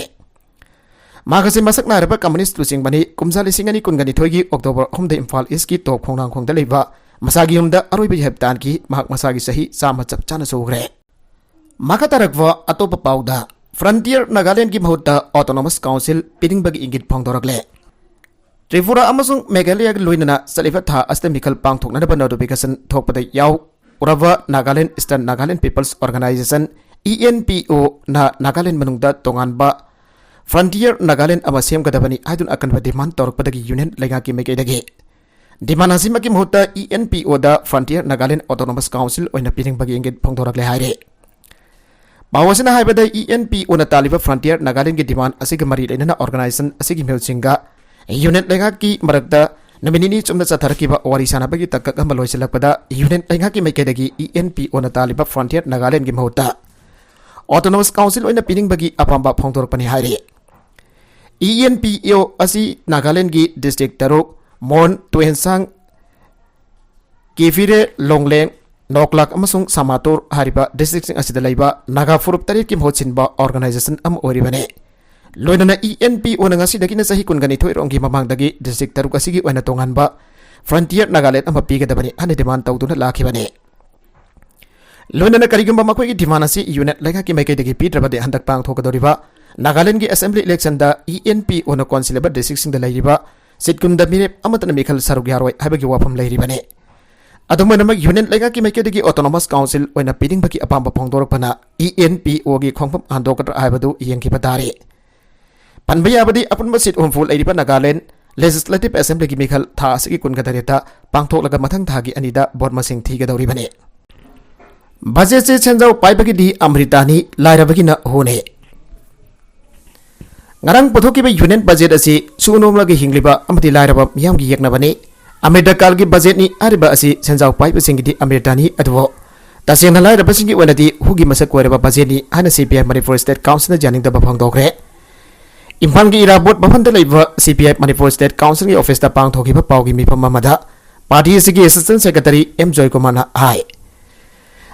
ꯃꯍꯥꯛ ꯑꯁꯤ ꯃꯁꯛ ꯅꯥꯏꯔꯕ ꯀꯝꯌꯨꯅꯤꯁ꯭ꯠ ꯂꯨꯆꯤꯡꯕꯅꯤ꯫ ꯀꯨꯝꯖꯥ ꯂꯤꯁꯤꯡ ꯑꯅꯤ ꯀꯨꯟꯒ ꯅꯤꯊꯣꯏꯒꯤ ꯑꯣꯛꯇꯣꯕꯔ ꯑꯍꯨꯝꯗ ꯏꯝꯐꯥꯜ ꯏꯁ꯭ꯇꯀꯤ ꯇꯣꯞ ꯈꯣꯡꯅꯥꯡꯈꯣꯡꯗ ꯂꯩꯕ ꯃꯁꯥꯒꯤ ꯌꯨꯝꯗ ꯑꯔꯣꯏꯕ ꯌꯥꯏꯐ ꯇꯥꯟꯈꯤ꯫ ꯃꯍꯥꯛ ꯃꯁꯥꯒꯤ ꯆꯍꯤ ꯆꯥꯝꯃ ꯆꯞ ꯆꯥꯅ ꯁꯨꯈ꯭ꯔꯦ꯫ ꯃꯈꯥ ꯇꯥꯔꯛꯄ ꯑꯇꯣꯞꯄ ꯄꯥꯎꯗ, ꯐ꯭ꯔꯟꯇꯤꯌꯔ ꯅꯥꯒꯥꯂꯦꯟꯗꯒꯤ ꯃꯍꯨꯠꯇ ꯑꯣꯇꯣꯅꯣꯃꯁ ꯀꯥꯎꯟꯁꯤꯜ ꯄꯤꯅꯤꯡꯕꯒꯤ ꯏꯪꯒꯤꯠ ꯐꯣꯡꯗꯣꯔꯛꯂꯦ꯫ ꯇ꯭ꯔꯤꯄꯨꯔꯥ ꯑꯃꯁꯨꯡ ꯃꯦꯘꯥꯂꯌꯒ ꯂꯣꯏꯅꯅ ꯆꯠꯂꯤꯕ ꯊꯥ ꯑꯁꯤꯗ ꯃꯤꯈꯜ ꯄꯥꯡꯊꯣꯛꯅꯅꯕ ꯅꯣꯇꯤꯐꯤꯀꯦꯁꯟ ꯊꯣꯛꯄꯗ ꯌꯥꯎꯔꯕ Nagaland eastern Nagaland peoples organisation, E N P O, ꯅ ꯅꯥꯒꯥꯂꯦꯟ ꯃꯅꯨꯡꯗ ꯇꯣꯉꯥꯟꯕ ꯐ꯭ꯔꯟꯇꯤꯌꯔ ꯅꯥꯒꯥꯂꯦꯟ ꯑꯃ ꯁꯦꯝꯒꯗꯕꯅꯤ ꯍꯥꯏꯗꯨꯅ ꯑꯀꯟꯕ ꯗꯤꯃꯥꯟ ꯇꯧꯔꯛꯄꯗꯒꯤ ꯌꯨꯅꯤꯌꯟ ꯂꯩꯉꯥꯛꯀꯤ ꯃꯥꯏꯀꯩꯗꯒꯤ ꯗꯤꯃꯥꯟ ꯑꯁꯤꯃꯛꯀꯤ ꯃꯍꯨꯠꯇ ꯏ ꯑꯦꯟ ꯄꯤ ꯑꯣꯗ ꯐ꯭ꯔꯟꯇꯤꯌꯔ ꯅꯥꯒꯥꯂꯦꯟ ꯑꯣꯇꯣꯅꯣꯃꯁ ꯀꯥꯎꯟꯁꯤꯜ ꯑꯣꯏꯅ ꯄꯤꯅꯤꯡꯕꯒꯤ ꯏꯪꯒꯤꯠ ꯐꯣꯡꯗꯣꯔꯛꯂꯦ ꯍꯥꯏꯔꯤ꯫ ꯄꯥꯎ ꯑꯁꯤꯅ ꯍꯥꯏꯕꯗ, ꯏ ꯑꯦꯟ ꯄꯤ ꯑꯣꯅ ꯇꯥꯜꯂꯤꯕ ꯐ꯭ꯔꯟꯇꯤꯌꯔ ꯅꯥꯒꯥꯂꯦꯟꯒꯤ ꯗꯤꯃꯥꯟ ꯑꯁꯤꯒ ꯃꯔꯤ ꯂꯩꯅꯅ ꯑꯣꯔꯒꯅꯥꯏꯖꯦꯁꯟ ꯑꯁꯤꯒꯤ ꯃꯤꯍꯨꯠꯁꯤꯡꯒ ꯌꯨꯅꯤꯌꯟ ꯂꯩꯉꯥꯛꯀꯤ ꯃꯔꯛꯇ ꯅꯨꯃꯤꯠ ꯅꯤꯅꯤ ꯆꯨꯞꯅ ꯆꯠꯊꯔꯛꯈꯤꯕ ꯋꯥꯔꯤ ꯁꯥꯟꯅꯕꯒꯤ ꯇꯥꯡꯀꯛ ꯑꯃ ꯂꯣꯏꯁꯤꯜꯂꯛꯄꯗ, ꯌꯨꯅꯤꯌꯟ ꯂꯩꯉꯥꯛꯀꯤ ꯃꯥꯏꯀꯩꯗꯒꯤ ꯏ ꯑꯦꯟ ꯄꯤ ꯑꯣꯅ ꯇꯥꯜꯂꯤꯕ ꯐ꯭ꯔꯟꯇꯤꯌꯔ ꯅꯥꯒꯥꯂꯦꯟꯒꯤ ꯃꯍꯨꯠꯇ ꯑꯣꯇꯣꯅꯣꯃꯁ ꯀꯥꯎꯟꯁꯤꯜ ꯑꯣꯏꯅ ꯄꯤꯅꯤꯡꯕꯒꯤ ꯑꯄꯥꯝꯕ ꯐꯣꯡꯗꯣꯔꯛꯄꯅꯤ ꯍꯥꯏꯔꯤ꯫ ꯏ ꯑꯦꯟ ꯄꯤ ꯑꯣ ꯑꯁꯤ ꯅꯥꯒꯥꯂꯦꯟꯗꯒꯤ ꯗꯤꯁꯇ꯭ꯔꯤꯛ ꯇꯔꯨꯛ, ꯃꯣꯟ, ꯇꯨꯌꯦꯟꯁꯥꯡ, ꯀꯦꯐꯤꯔꯦ, ꯂꯣꯡꯂꯦꯡ, ꯅꯣꯛꯂꯥꯛ ꯑꯃꯁꯨꯡ ꯁꯥꯃꯥꯇꯨꯔ ꯍꯥꯏꯔꯤꯕ ꯗꯤꯁꯇ꯭ꯔꯤꯛꯁꯤꯡ ꯑꯁꯤꯗ ꯂꯩꯕ ꯅꯥꯒꯥ ꯐꯨꯔꯨꯞ ꯇꯔꯦꯠꯀꯤ ꯃꯍꯨꯠ ꯁꯤꯟꯕ ꯑꯣꯔꯒꯅꯥꯏꯖꯦꯁꯟ ꯑꯃ ꯑꯣꯏꯔꯤꯕꯅꯤ꯫ ꯂꯣꯏꯅꯅ ꯏ ꯑꯦꯟ ꯄꯤ ꯑꯣꯅ ꯉꯁꯤꯗꯒꯤꯅ ꯆꯍꯤ ꯀꯨꯟꯒ ꯅꯤꯊꯣꯏ ꯔꯣꯝꯒꯤ ꯃꯃꯥꯡꯗꯒꯤ ꯗꯤꯁꯇ꯭ꯔꯤꯛ ꯇꯔꯨꯛ ꯑꯁꯤꯒꯤ ꯑꯣꯏꯅ ꯇꯣꯉꯥꯟꯕ ꯐ꯭ꯔꯟꯇꯤꯌꯔ ꯅꯥꯒꯥꯂꯦꯟ ꯑꯃ ꯄꯤꯒꯗꯕꯅꯤ ꯍꯥꯏꯅ ꯗꯤꯃꯥꯟ ꯇꯧꯗꯨꯅ ꯂꯥꯛꯈꯤꯕꯅꯤ꯫ ꯂꯣꯏꯅꯅ ꯀꯔꯤꯒꯨꯝꯕ ꯃꯈꯣꯏꯒꯤ ꯗꯤꯃꯥꯟ ꯑꯁꯤ ꯌꯨꯅꯤꯠ ꯂꯩꯉꯥꯛꯀꯤ ꯃꯥꯏꯀꯩꯗꯒꯤ ꯄꯤꯗ꯭ꯔꯕꯗꯤ ꯍꯟꯗꯛ ꯄꯥꯡꯊꯣꯛꯀꯗꯧꯔꯤꯕ ꯅꯥꯒꯥꯂꯦꯟꯒꯤ ꯑꯦꯁꯦꯝꯕ꯭ꯂꯤ ꯏꯂꯦꯛꯁꯟꯗ ꯏ ꯑꯦꯟ ꯄꯤ ꯑꯣꯅ ꯀꯣꯟꯁꯤꯜꯂꯤꯕ ꯗꯤꯁꯇ꯭ꯔꯤꯛꯁꯤꯡꯗ ꯂꯩꯔꯤꯕ ꯁꯤꯠ ꯀꯨꯟꯗ ꯃꯤꯔꯦꯞ ꯑꯃꯠꯇꯅ ꯃꯤꯈꯜ ꯁꯔꯨꯛ ꯌꯥꯔꯣꯏ ꯍꯥꯏꯕꯒꯤ ꯋꯥꯐꯝ ꯂꯩꯔꯤꯕꯅꯤ꯫ ꯑꯗꯨꯝ ꯑꯣꯏꯅꯃꯛ ꯌꯨꯅꯤꯌꯟ ꯂꯩꯉꯥꯛꯀꯤ ꯃꯥꯏꯀꯩꯗꯒꯤ ꯑꯣꯇꯣꯅꯣꯃꯁ ꯀꯥꯎꯟꯁꯤꯜ ꯑꯣꯏꯅ ꯄꯤꯅꯤꯡꯕꯒꯤ ꯑꯄꯥꯝꯕ ꯐꯣꯡꯗꯣꯔꯛꯄꯅ ꯏ ꯑꯦꯟ ꯄꯤ ꯑꯣꯒꯤ ꯈꯣꯡꯐꯝ ꯍꯟꯗꯣꯛꯀꯗ꯭ꯔꯥ ꯍꯥꯏꯕꯗꯨ ꯌꯦꯡꯈꯤꯕ ꯇꯥꯔꯦ꯫ ꯄꯟꯕ ꯌꯥꯕꯗꯤ ꯑꯄꯨꯟꯕ ꯁꯤꯠ ꯍꯨꯝꯐꯨ ꯂꯩꯔꯤꯕ ꯅꯥꯒꯥꯂꯦꯟ ꯂꯦꯖꯤꯁꯂꯦꯇꯤꯚ ꯑꯦꯁꯦꯝꯕ꯭ꯂꯤꯒꯤ ꯃꯤꯈꯜ ꯊꯥ ꯑꯁꯤꯒꯤ ꯀꯨꯟꯒ ꯇꯔꯦꯠꯇ ꯄꯥꯡꯊꯣꯛꯂꯒ ꯃꯊꯪ ꯊꯥꯒꯤ ꯑꯅꯤꯗ ꯚꯣꯠ ꯃꯁꯤꯡ ꯊꯤꯒꯗꯧꯔꯤꯕꯅꯤ꯫ ꯕꯖꯦꯠꯁꯦ ꯁꯦꯟꯖꯥꯎ ꯄꯥꯏꯕꯒꯤꯗꯤ ꯑꯃ꯭ꯔꯤꯇꯥꯅꯤ, ꯂꯥꯏꯔꯕꯒꯤꯅ ꯍꯨꯅꯤ꯫ ꯉꯔꯥꯡ ꯄꯨꯊꯣꯛꯈꯤꯕ ꯌꯨꯅꯤꯌꯟ ꯕꯖꯦꯠ ꯑꯁꯤ ꯁꯨꯅꯣꯝꯂꯒ ꯍꯤꯡꯂꯤꯕ ꯑꯃꯗꯤ ꯂꯥꯏꯔꯕ ꯃꯤꯌꯥꯝꯒꯤ ꯌꯦꯛꯅꯕꯅꯤ꯫ ꯑꯃ꯭ꯔꯤꯇꯀꯥꯜꯒꯤ ꯕꯖꯦꯠꯅꯤ ꯍꯥꯏꯔꯤꯕ ꯑꯁꯤ ꯁꯦꯟꯖꯥꯎ ꯄꯥꯏꯕꯁꯤꯡꯒꯤꯗꯤ ꯑꯃ꯭ꯔꯤꯇꯥꯅꯤ, ꯑꯗꯨꯕꯨ ꯇꯁꯦꯡꯅ ꯂꯥꯏꯔꯕꯁꯤꯡꯒꯤ ꯑꯣꯏꯅꯗꯤ ꯍꯨꯒꯤ ꯃꯁꯛ ꯑꯣꯏꯔꯕ ꯕꯖꯦꯠꯅꯤ ꯍꯥꯏꯅ ꯁꯤ ꯄꯤ ꯑꯥꯏ ꯃꯅꯤꯄꯨꯔ ꯁ꯭ꯇꯦꯠ ꯀꯥꯎꯟꯁꯤꯜꯅ ꯌꯥꯅꯤꯡꯗꯕ ꯐꯣꯡꯗꯣꯛꯈ꯭ꯔꯦ꯫ ꯏꯝꯐꯥꯜꯒꯤ ꯏꯔꯥꯕꯣꯠ ꯚꯕꯟꯗ ꯂꯩꯕ ꯁꯤ ꯄꯤ ꯑꯥꯏ ꯃꯅꯤꯄꯨꯔ ꯁ꯭ꯇꯦꯠ ꯀꯥꯎꯟꯁꯤꯜꯒꯤ ꯑꯣꯐꯤꯁꯇ ꯄꯥꯡꯊꯣꯛꯈꯤꯕ ꯄꯥꯎꯒꯤ ꯃꯤꯐꯝ ꯑꯃꯗ ꯄꯥꯔꯇꯤ ꯑꯁꯤꯒꯤ ꯑꯦꯁꯤꯁꯇꯦꯟꯠ ꯁꯦꯀ꯭ꯔꯦꯇꯔꯤ ꯑꯦꯝ ꯖꯣꯏꯀꯨꯃꯥꯔꯅ ꯍꯥꯏ,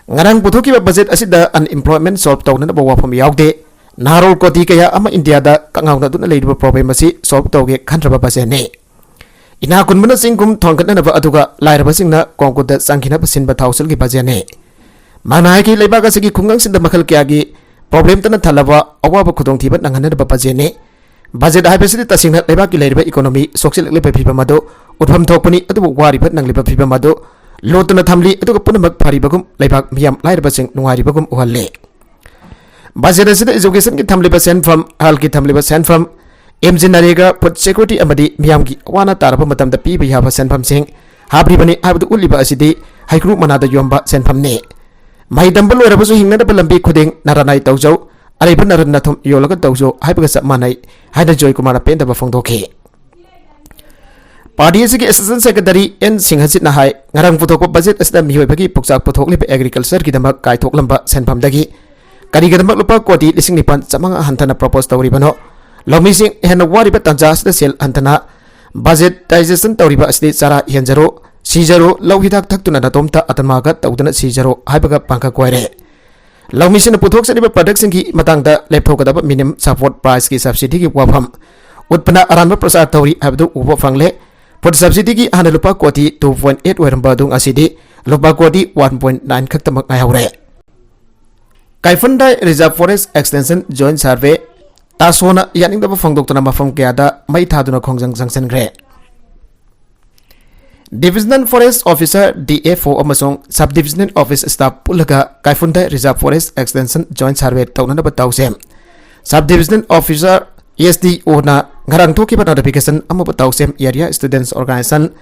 ꯉꯔꯥꯡ ꯄꯨꯊꯣꯛꯈꯤꯕ ꯕꯖꯦꯠ ꯑꯁꯤꯗ ꯑꯟꯑꯦꯝꯄ꯭ꯂꯣꯏꯃꯦꯟꯠ ꯁꯣꯜꯕ ꯇꯧꯅꯅꯕ ꯋꯥꯐꯝ ꯌꯥꯎꯗꯦ꯫ ꯅꯍꯥꯔꯣꯜ ꯀꯣꯇꯤ ꯀꯌꯥ ꯑꯃ ꯏꯟꯗꯤꯌꯥꯗ ꯀꯛꯉꯥꯎꯅꯗꯨꯅ ꯂꯩꯔꯤꯕ ꯄ꯭ꯔꯣꯕ꯭ꯂꯦꯝ ꯑꯁꯤ ꯁꯣꯜꯕ ꯇꯧꯒꯦ ꯈꯟꯗ꯭ꯔꯕ ꯕꯖꯦꯠꯅꯤ꯫ ꯏꯅꯥꯛ ꯈꯨꯟꯕꯅ ꯆꯤꯡ ꯈꯨꯝ ꯊꯣꯟꯒꯠꯅꯅꯕ ꯑꯗꯨꯒ ꯂꯥꯏꯔꯕꯁꯤꯡꯅ ꯀꯣꯡꯀꯨꯠꯇ ꯆꯪꯈꯤꯅꯕ ꯁꯤꯟꯕ ꯊꯥꯎꯁꯤꯜꯒꯤ ꯕꯖꯦꯠꯅꯤ꯫ ꯃꯥꯅ ꯍꯥꯏꯈꯤ, ꯂꯩꯕꯥꯛ ꯑꯁꯤꯒꯤ ꯈꯨꯡꯒꯪꯁꯤꯡꯗ ꯃꯈꯜ ꯀꯌꯥꯒꯤ ꯄ꯭ꯔꯣꯕ꯭ꯂꯦꯝꯇꯅ ꯊꯜꯂꯕ ꯑꯋꯥꯕ ꯈꯨꯗꯣꯡꯊꯤꯕ ꯅꯪꯍꯟꯅꯅꯕ ꯕꯖꯦꯠꯅꯤ꯫ ꯕꯖꯦꯠ ꯍꯥꯏꯕꯁꯤꯗꯤ ꯇꯁꯦꯡꯅ ꯂꯩꯕꯥꯛꯀꯤ ꯂꯩꯔꯤꯕ ꯏꯀꯣꯅꯣꯃꯤ ꯁꯣꯛꯆꯤꯜꯂꯛꯂꯤꯕ ꯐꯤꯕꯝ ꯑꯗꯨ ꯎꯠꯐꯝ ꯊꯣꯛꯄꯅꯤ, ꯑꯗꯨꯕꯨ ꯋꯥꯔꯤꯕ ꯅꯪꯂꯤꯕ ꯐꯤꯕꯝ ꯑꯗꯨ ꯂꯣꯠꯇꯨꯅ ꯊꯝꯂꯤ, ꯑꯗꯨꯒ ꯄꯨꯝꯅꯃꯛ ꯐꯔꯤꯕꯒꯨꯝ ꯂꯩꯕꯥꯛ ꯃꯤꯌꯥꯝ ꯂꯥꯏꯔꯕꯁꯤꯡ ꯅꯨꯡꯉꯥꯏꯔꯤꯕꯒꯨꯝ ꯎꯍꯜꯂꯤ꯫ ꯕꯖꯦꯠ ꯑꯁꯤꯗ ꯏꯖꯨꯀꯦꯁꯟꯒꯤ ꯊꯝꯂꯤꯕ ꯁꯦꯟꯐꯝ, ꯍꯦꯜꯊꯀꯤ ꯊꯝꯂꯤꯕ ꯁꯦꯟꯐꯝ, ꯑꯦꯝ ꯖꯤ ꯅꯔꯦꯒꯥ, ꯐꯨꯗ ꯁꯦꯀ꯭ꯌꯨꯔꯤꯇꯤ ꯑꯃꯗꯤ ꯃꯤꯌꯥꯝꯒꯤ ꯑꯋꯥ ꯑꯅꯥ ꯇꯥꯔꯕ ꯃꯇꯝꯗ ꯄꯤꯕ ꯌꯥꯕ ꯁꯦꯟꯐꯝꯁꯤꯡ ꯍꯥꯞꯂꯤꯕꯅꯤ ꯍꯥꯏꯕꯗꯨ ꯎꯠꯂꯤꯕ ꯑꯁꯤꯗꯤ ꯍꯩꯀ꯭ꯔꯨ ꯃꯅꯥꯗ ꯌꯣꯝꯕ ꯁꯦꯟꯐꯝꯅꯤ꯫ ꯃꯍꯩ ꯇꯝꯕ ꯂꯣꯏꯔꯕꯁꯨ ꯍꯤꯡꯅꯅꯕ ꯂꯝꯕꯤ ꯈꯨꯗꯤꯡ ꯅꯔꯥꯅꯥꯏ ꯇꯧꯖꯧ, ꯑꯔꯩꯕ ꯅꯔꯟ ꯅꯊꯨꯝ ꯌꯣꯜꯂꯒ ꯇꯧꯖꯧ ꯍꯥꯏꯕꯒ ꯆꯞ ꯃꯥꯟꯅꯩ ꯍꯥꯏꯅ ꯖꯣꯏꯀꯨꯃꯥꯔꯅ ꯄꯦꯟꯗꯕ ꯐꯣꯡꯗꯣꯛꯈꯤ꯫ ꯄꯥꯔꯇꯤ ꯑꯁꯤꯒꯤ ꯑꯦꯁꯤꯁꯇꯦꯟꯠ ꯁꯦꯀ꯭ꯔꯦꯇꯔꯤ ꯑꯦꯟ ꯁꯤꯡꯍꯖꯤꯠꯅ ꯍꯥꯏ, ꯉꯔꯥꯡ ꯄꯨꯊꯣꯛꯄ ꯕꯖꯦꯠ ꯑꯁꯤꯗ ꯃꯤꯑꯣꯏꯕꯒꯤ ꯄꯨꯛꯆꯥꯛ ꯄꯨꯊꯣꯛꯂꯤꯕ ꯑꯦꯒ꯭ꯔꯤꯀꯜꯆꯔꯒꯤꯗꯃꯛ ꯀꯥꯏꯊꯣꯛꯂꯝꯕ ꯁꯦꯟꯐꯝꯗꯒꯤ ꯀꯔꯤꯒꯤꯗꯃꯛ ꯂꯨꯄꯥ ꯀꯣꯇꯤ ꯂꯤꯁꯤꯡ ꯅꯤꯄꯥꯟ ꯆꯥꯃꯉꯥ ꯍꯟꯊꯅ ꯄ꯭ꯔꯣꯄꯣꯁ ꯇꯧꯔꯤꯕꯅꯣ? ꯂꯧꯃꯤꯁꯤꯡ ꯍꯦꯟꯅ ꯋꯥꯔꯤꯕ ꯇꯥꯟꯖꯥ ꯑꯁꯤꯗ ꯁꯦꯜ ꯍꯟꯊꯅ ꯕꯖꯦꯠ ꯗꯥꯏꯖꯦꯁꯟ ꯇꯧꯔꯤꯕ ꯑꯁꯤꯗꯤ ꯆꯥꯔꯥ ꯍꯦꯟꯖꯔꯨ, ꯁꯤꯖꯔꯨ, ꯂꯧ ꯍꯤꯗꯥꯛ ꯊꯛꯇꯨꯅ ꯅꯇꯣꯝꯇ ꯑꯇꯃꯥꯒ ꯇꯧꯗꯨꯅ ꯁꯤꯖꯔꯨ ꯍꯥꯏꯕꯒ ꯄꯥꯡꯈꯛ ꯑꯣꯏꯔꯦ꯫ ꯂꯧꯃꯤꯁꯤꯡꯅ ꯄꯨꯊꯣꯛꯆꯔꯤꯕ ꯄ꯭ꯔꯗꯛꯁꯤꯡꯒꯤ ꯃꯇꯥꯡꯗ ꯂꯦꯞꯊꯣꯛꯀꯗꯕ ꯃꯤꯅꯤꯃꯝ ꯁꯄꯣꯔꯠ ꯄ꯭ꯔꯥꯏꯁꯀꯤ ꯁꯕꯁꯤꯗꯤꯒꯤ ꯋꯥꯐꯝ ꯎꯠꯄꯅ ꯑꯔꯥꯟꯕ ꯄ꯭ꯔꯆꯥꯔ ꯇꯧꯔꯤ ꯍꯥꯏꯕꯗꯨ ꯎꯕ ꯐꯪꯂꯦ꯫ ꯐꯨꯗ ꯁꯕꯁꯤꯗꯤꯒꯤ ꯍꯥꯟꯅ ꯂꯨꯄꯥ ꯀꯣꯇꯤ two point eight ꯑꯣꯏꯔꯝꯕ ꯑꯗꯨ ꯉꯁꯤꯗꯤ ꯂꯨꯄꯥ ꯀꯣꯇꯤ one point nine ꯈꯛꯇꯃꯛ ꯉꯥꯏꯍꯧꯔꯦ꯫ Kaiphundai reserve forest extension joint survey ꯇꯥꯁꯣꯅ ꯌꯥꯅꯤꯡꯗꯕ ꯐꯣꯡꯗꯣꯛꯇꯨꯅ ꯃꯐꯝ ꯀꯌꯥꯗ ꯃꯩ ꯊꯥꯗꯨꯅ ꯈꯣꯡꯖꯪ ꯆꯪꯁꯤꯟꯈ꯭ꯔꯦ꯫ Divisional Forest Officer, D F O, ꯑꯃꯁꯨꯡ Sub Divisional Office Staff ꯄꯨꯜꯂꯒ ꯀꯥꯏꯐꯨꯟꯗꯥꯏ Reserve Forest Extension Joint Survey ꯇꯧꯅꯅꯕ ꯇꯧꯁꯦꯝ Sub Divisional Officer, S D O, ꯅ ꯉꯔꯥꯡ ꯊꯣꯛꯈꯤꯕ notification ꯑꯃꯕꯨ ꯇꯧꯁꯦꯝ Area Students Organization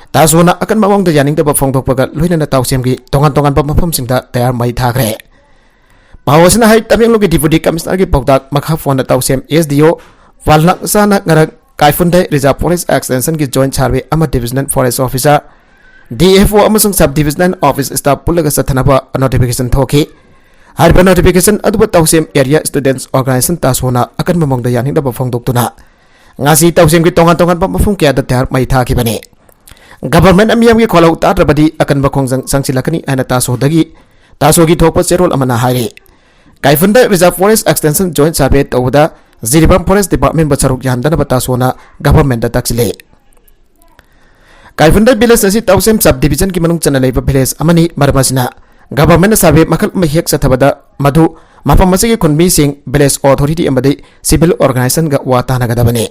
ꯇꯥꯁꯣꯅ ꯑꯀꯟꯕ ꯃꯑꯣꯡꯗ ꯌꯥꯅꯤꯡꯗꯕ ꯐꯣꯡꯗꯣꯛꯄꯒ ꯂꯣꯏꯅꯅ ꯇꯥꯎꯁꯦꯝꯒꯤ ꯇꯣꯉꯥꯟ ꯇꯣꯉꯥꯟꯕ ꯃꯐꯝꯁꯤꯡꯗ ꯇꯌꯥꯔ ꯃꯩ ꯊꯥꯈ꯭ꯔꯦ꯫ ꯄꯥꯎ ꯑꯁꯤꯅ ꯍꯥꯏ, ꯇꯃꯦꯡꯂꯣꯡꯒꯤ Deputy Commissionerꯒꯤ ꯄꯥꯎꯇꯥꯛ ꯃꯈꯥ ꯄꯣꯟꯅ ꯇꯥꯎꯁꯦꯝ S D O ꯋꯥꯜꯅꯥꯛꯆꯥꯅ ꯉꯔꯥꯡ ꯀꯥꯏꯐꯨꯟꯗꯥꯏ Reserve Forest Extensionꯒꯤ Joint Survey ꯑꯃ Divisional Forest Officer, D F O, ꯑꯃꯁꯨꯡ Sub Divisional Office Staff ꯄꯨꯜꯂꯒ ꯆꯠꯊꯅꯕ notification ꯊꯣꯛꯈꯤ꯫ ꯍꯥꯏꯔꯤꯕ notification ꯑꯗꯨꯕꯨ ꯇꯥꯎꯁꯦꯝ Area Students Organization ꯇꯥꯁꯣꯅ ꯑꯀꯟꯕ ꯃꯑꯣꯡꯗ ꯌꯥꯅꯤꯡꯗꯕ ꯐꯣꯡꯗꯣꯛꯇꯨꯅ ꯉꯁꯤ ꯇꯥꯎꯁꯦꯝꯒꯤ ꯇꯣꯉꯥꯟ ꯇꯣꯉꯥꯟꯕ ꯃꯐꯝ ꯀꯌꯥꯗ ꯇꯌꯥꯔ ꯃꯩ ꯊꯥꯈꯤꯕꯅꯤ꯫ Government ꯃꯤꯌꯥꯝꯒꯤ ꯈꯣꯜꯂꯧ ꯇꯥꯗ꯭ꯔꯕꯗꯤ ꯑꯀꯟꯕ ꯈꯣꯡꯖꯪ ꯆꯪꯁꯤꯜꯂꯛꯀꯅꯤ ꯍꯥꯏꯅ ꯇꯥꯁꯣꯗꯒꯤ, ꯇꯥꯁꯣꯒꯤ ꯊꯣꯛꯄ ꯆꯦꯔꯣꯜ ꯑꯃꯅ ꯍꯥꯏꯔꯤ꯫ ꯀꯥꯏꯐꯨꯟꯗꯥꯏ Reserve Forest Extension Joint Survey ꯇꯧꯕꯗ ꯖꯤꯔꯤꯕꯥꯝ Forest Departmentꯕꯨ ꯁꯔꯨꯛ ꯌꯥꯍꯟꯗꯅꯕ ꯇꯥꯁꯣꯅ governmentꯇ ꯇꯥꯛꯁꯤꯜꯂꯤ꯫ ꯀꯥꯏꯐꯨꯟꯗꯥꯏ village ꯑꯁꯤ ꯇꯥꯎꯁꯦꯝ Sub Divisionꯒꯤ ꯃꯅꯨꯡ ꯆꯟꯅ ꯂꯩꯕ village ꯑꯃꯅꯤ꯫ ꯃꯔꯝ ꯑꯁꯤꯅ governmentꯅ survey ꯃꯈꯜ ꯑꯃ ꯍꯦꯛ ꯆꯠꯊꯕꯗ ꯃꯗꯨ ꯃꯐꯝ ꯑꯁꯤꯒꯤ ꯈꯨꯟꯃꯤꯁꯤꯡ, village authority ꯑꯃꯗꯤ civil organizationꯒ ꯋꯥ ꯇꯥꯅꯒꯗꯕꯅꯤ꯫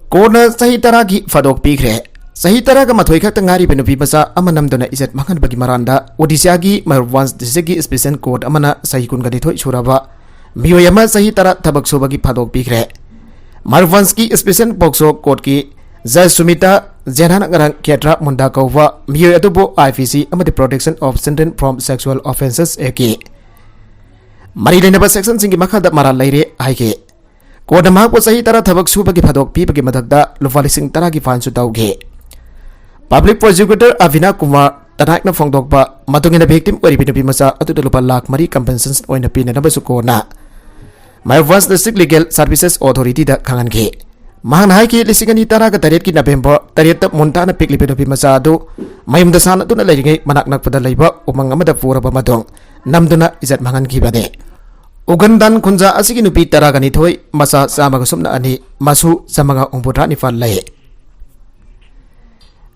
Courtꯅ ꯆꯍꯤ ꯇꯔꯥꯒꯤ ꯐꯥꯗꯣꯛ ꯄꯤꯈ꯭ꯔꯦ꯫ ꯆꯍꯤ ꯇꯔꯥꯒ ꯃꯥꯊꯣꯏ ꯈꯛꯇ ꯉꯥꯏꯔꯤꯕ ꯅꯨꯄꯤ ꯃꯆꯥ ꯑꯃ ꯅꯝꯗꯨꯅ ꯏꯖꯠ ꯃꯥꯡꯍꯟꯕꯒꯤ ꯃꯔꯥꯟꯗ Odishaꯒꯤ Mayurbhanj Districtꯀꯤ Special Court ꯑꯃꯅ ꯆꯍꯤ ꯀꯨꯟꯒ ꯅꯤꯊꯣꯏ ꯁꯨꯔꯕ ꯃꯤꯑꯣꯏ ꯑꯃ ꯆꯍꯤ ꯇꯔꯥ ꯊꯕꯛ ꯁꯨꯕꯒꯤ ꯐꯥꯗꯣꯛ ꯄꯤꯈ꯭ꯔꯦ꯫ Mayurbhanjꯀꯤ Special POCSO Courtꯀꯤ Judge Sumita Jhainana ꯉꯔꯥꯡ Khetra Munda ꯀꯧꯕ ꯃꯤꯑꯣꯏ ꯑꯗꯨꯕꯨ I P C ꯑꯃꯗꯤ Protection of Children from Sexual Offences Actꯀꯤ ꯃꯔꯤ ꯂꯩꯅꯕ sectionꯁꯤꯡꯒꯤ ꯃꯈꯥꯗ ꯃꯔꯥꯜ ꯂꯩꯔꯦ ꯍꯥꯏꯈꯤ꯫ Courtꯅ ꯃꯍꯥꯛꯄꯨ ꯆꯍꯤ ꯇꯔꯥ ꯊꯕꯛ ꯁꯨꯕꯒꯤ ꯐꯥꯗꯣꯛ ꯄꯤꯕꯒꯤ ꯃꯊꯛꯇ ꯂꯨꯄꯥ ꯂꯤꯁꯤꯡ ꯇꯔꯥꯒꯤ fineꯁꯨ ꯇꯧꯈꯤ꯫ Public Prosecutor Avina Kumar ꯇꯅꯥꯏꯛꯅ ꯐꯣꯡꯗꯣꯛꯄ ꯃꯇꯨꯡ ꯏꯟꯅ, victim ꯑꯣꯏꯔꯤꯕ ꯅꯨꯄꯤ ꯃꯆꯥ ꯑꯗꯨꯗ ꯂꯨꯄꯥ ꯂꯥꯈ ꯃꯔꯤ compensation ꯑꯣꯏꯅ ꯄꯤꯅꯅꯕꯁꯨ ꯀꯣꯟꯅ ꯃꯌꯨꯔꯚꯥꯟꯖ District Legal Services Authority ꯗ ꯈꯪꯍꯟꯈꯤ꯫ ꯃꯍꯥꯛꯅ ꯍꯥꯏꯈꯤ, ꯂꯤꯁꯤꯡ ꯑꯅꯤ ꯇꯔꯥꯒ ꯇꯔꯦꯠꯀꯤ November ꯇꯔꯦꯠꯇ ꯃꯨꯟꯇꯥꯅ ꯄꯤꯛꯂꯤꯕ ꯅꯨꯄꯤ ꯃꯆꯥ ꯑꯗꯨ ꯃꯌꯨꯝꯗ ꯁꯥꯟꯅꯗꯨꯅ ꯂꯩꯔꯤꯉꯩ ꯃꯅꯥꯛ ꯅꯛꯄꯗ ꯂꯩꯕ ꯎꯃꯪ ꯑꯃꯗ ꯄꯨꯔꯕ ꯃꯇꯨꯡ ꯅꯝꯗꯨꯅ ꯏꯖꯠ ꯃꯥꯡꯍꯟꯈꯤꯕꯅꯤ꯫ ꯎꯒꯟꯗꯥꯟ ꯈꯨꯟꯖꯥ ꯑꯁꯤꯒꯤ ꯅꯨꯄꯤ ꯇꯔꯥꯒ ꯅꯤꯊꯣꯏ, ꯃꯆꯥ ꯆꯥꯝꯃꯒ ꯁꯨꯞꯅ ꯑꯅꯤ, ꯃꯁꯨ ꯆꯥꯝꯃꯉꯥ ꯍꯨꯝꯐꯨꯇꯔꯥ ꯅꯤꯄꯥꯟ ꯂꯩ꯫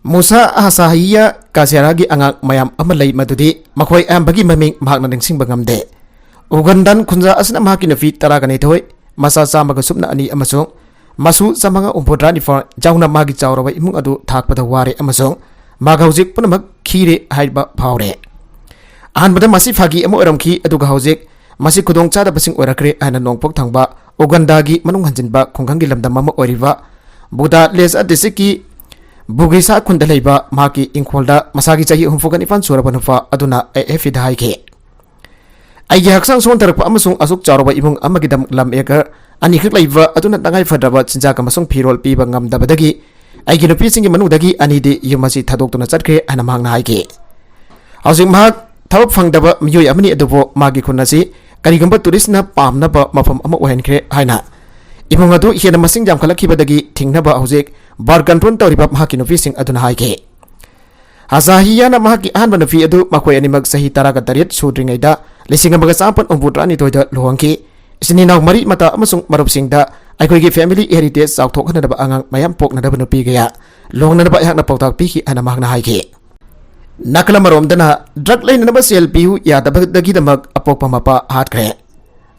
ꯃꯨꯁꯥ ꯑꯍꯁꯥꯍꯤꯌꯥ ꯀꯥꯁꯦꯔꯥꯒꯤ ꯑꯉꯥꯡ ꯃꯌꯥꯝ ꯑꯃ ꯂꯩ, ꯃꯗꯨꯗꯤ ꯃꯈꯣꯏ ꯑꯌꯥꯝꯕꯒꯤ ꯃꯃꯤꯡ ꯃꯍꯥꯛꯅ ꯅꯤꯡꯁꯤꯡꯕ ꯉꯝꯗꯦ꯫ ꯎꯒꯟꯗꯥꯟ ꯈꯨꯟꯖꯥ ꯑꯁꯤꯅ ꯃꯍꯥꯛꯀꯤ ꯅꯨꯄꯤ ꯇꯔꯥꯒ ꯅꯤꯊꯣꯏ, ꯃꯆꯥ ꯆꯥꯝꯃꯒ ꯁꯨꯞꯅ ꯑꯅꯤ ꯑꯃꯁꯨꯡ ꯃꯁꯨ ꯆꯥꯝꯃꯉꯥ ꯍꯨꯝꯐꯨꯇꯔꯥ ꯅꯤꯄꯥꯟ ꯌꯥꯎꯅ ꯃꯥꯒꯤ ꯆꯥꯎꯔꯕ ꯏꯃꯨꯡ ꯑꯗꯨ ꯊꯥꯛꯄꯗ ꯋꯥꯔꯦ ꯑꯃꯁꯨꯡ ꯃꯥꯒ ꯍꯧꯖꯤꯛ ꯄꯨꯝꯅꯃꯛ ꯈꯤꯔꯦ ꯍꯥꯏꯕ ꯐꯥꯎꯔꯦ꯫ ꯑꯍꯥꯟꯕꯗ ꯃꯁꯤ ꯐꯥꯒꯤ ꯑꯃ ꯑꯣꯏꯔꯝꯈꯤ, ꯑꯗꯨꯒ ꯍꯧꯖꯤꯛ ꯃꯁꯤ ꯈꯨꯗꯣꯡꯆꯥꯗꯕꯁꯤꯡ ꯑꯣꯏꯔꯛꯈ꯭ꯔꯦ ꯍꯥꯏꯅ ꯅꯣꯡꯄꯣꯛ ꯊꯪꯕ ꯎꯒꯟꯗꯥꯒꯤ ꯃꯅꯨꯡ ꯍꯟꯖꯤꯟꯕ ꯈꯨꯡꯒꯪꯒꯤ ꯂꯝꯗꯝ ꯑꯃ ꯑꯣꯏꯔꯤꯕ ꯕꯨꯗꯥ ꯂꯦꯖꯥ District ꯀꯤ ꯕꯨꯒꯤꯁꯥ ꯈꯨꯟꯗ ꯂꯩꯕ ꯃꯍꯥꯛꯀꯤ ꯏꯪꯈꯣꯜꯗ ꯃꯁꯥꯒꯤ ꯆꯍꯤ ꯍꯨꯝꯐꯨꯒ ꯅꯤꯄꯥꯟ ꯁꯨꯔꯕ ꯅꯨꯄꯥ ꯑꯗꯨꯅ A F P ꯗ ꯍꯥꯏꯈꯤ, "ꯑꯩꯒꯤ ꯍꯛꯆꯥꯡ ꯁꯣꯟꯊꯔꯛꯄ ꯑꯃꯁꯨꯡ ꯑꯁꯨꯛ ꯆꯥꯎꯔꯕ ꯏꯃꯨꯡ ꯑꯃꯒꯤꯗꯃꯛ ꯂꯝ acre ꯑꯅꯤꯈꯛ ꯂꯩꯕ ꯑꯗꯨꯅ ꯇꯉꯥꯏ ꯐꯗ꯭ꯔꯕ ꯆꯤꯟꯖꯥꯛ ꯑꯃꯁꯨꯡ ꯐꯤꯔꯣꯜ ꯄꯤꯕ ꯉꯝꯗꯕꯗꯒꯤ ꯑꯩꯒꯤ ꯅꯨꯄꯤꯁꯤꯡꯒꯤ ꯃꯅꯨꯡꯗꯒꯤ ꯑꯅꯤꯗꯤ ꯌꯨꯝ ꯑꯁꯤ ꯊꯥꯗꯣꯛꯇꯨꯅ ꯆꯠꯈ꯭ꯔꯦ" ꯍꯥꯏꯅ ꯃꯍꯥꯛꯅ ꯍꯥꯏꯈꯤ꯫ ꯍꯧꯖꯤꯛ ꯃꯍꯥꯛ ꯊꯕꯛ ꯐꯪꯗꯕ ꯃꯤꯑꯣꯏ ꯑꯃꯅꯤ, ꯑꯗꯨꯕꯨ ꯃꯥꯒꯤ ꯈꯨꯟ ꯑꯁꯤ ꯀꯔꯤꯒꯨꯝꯕ tourist ꯅ ꯄꯥꯝꯅꯕ ꯃꯐꯝ ꯑꯃ ꯑꯣꯏꯍꯟꯈ꯭ꯔꯦ ꯍꯥꯏꯅ ꯏꯃꯨꯡ ꯑꯗꯨ ꯍꯦꯟꯅ ꯃꯁꯤꯡ ꯌꯥꯝꯈꯠꯂꯛꯈꯤꯕꯗꯒꯤ ꯊꯤꯡꯅꯕ ꯍꯧꯖꯤꯛ birth control ꯇꯧꯔꯤꯕ ꯃꯍꯥꯛꯀꯤ ꯅꯨꯄꯤꯁꯤꯡ ꯑꯗꯨꯅ ꯍꯥꯏꯈꯤ꯫ ꯑꯁꯥꯍꯤꯌꯥꯅ ꯃꯍꯥꯛꯀꯤ ꯑꯍꯥꯟꯕ ꯅꯨꯄꯤ ꯑꯗꯨ ꯃꯈꯣꯏ ꯑꯅꯤꯃꯛ ꯆꯍꯤ ꯇꯔꯥꯒ ꯇꯔꯦꯠ ꯁꯨꯗ꯭ꯔꯤꯉꯩꯗ ꯂꯤꯁꯤꯡ ꯑꯃꯒ ꯆꯥꯃꯥꯄꯟ ꯍꯨꯝꯐꯨꯇꯔꯥꯅꯤꯊꯣꯏꯗ ꯂꯨꯍꯣꯡꯈꯤ꯫ ꯏꯆꯤꯟ ꯏꯅꯥꯎ ꯃꯔꯤ ꯃꯇꯥ ꯑꯃꯁꯨꯡ ꯃꯔꯨꯞꯁꯤꯡꯗ ꯑꯩꯈꯣꯏꯒꯤ family heritage ꯆꯥꯎꯊꯣꯛꯍꯟꯅꯅꯕ ꯑꯉꯥꯡ ꯃꯌꯥꯝ ꯄꯣꯛꯅꯅꯕ ꯅꯨꯄꯤ ꯀꯌꯥ ꯂꯨꯍꯣꯡꯅꯅꯕ ꯑꯩꯍꯥꯛꯅ ꯄꯥꯎꯇꯥꯛ ꯄꯤꯈꯤ ꯍꯥꯏꯅ ꯃꯍꯥꯛꯅ ꯍꯥꯏꯈꯤ꯫ ꯅꯥꯀꯜ ꯑꯃꯔꯣꯝꯗꯅ, drug ꯂꯩꯅꯅꯕ ꯁꯦꯜ ꯄꯤꯌꯨ ꯌꯥꯗꯕꯗꯒꯤꯗꯃꯛ ꯑꯄꯣꯛꯄ ꯃꯄꯥ ꯍꯥꯠꯈ꯭ꯔꯦ꯫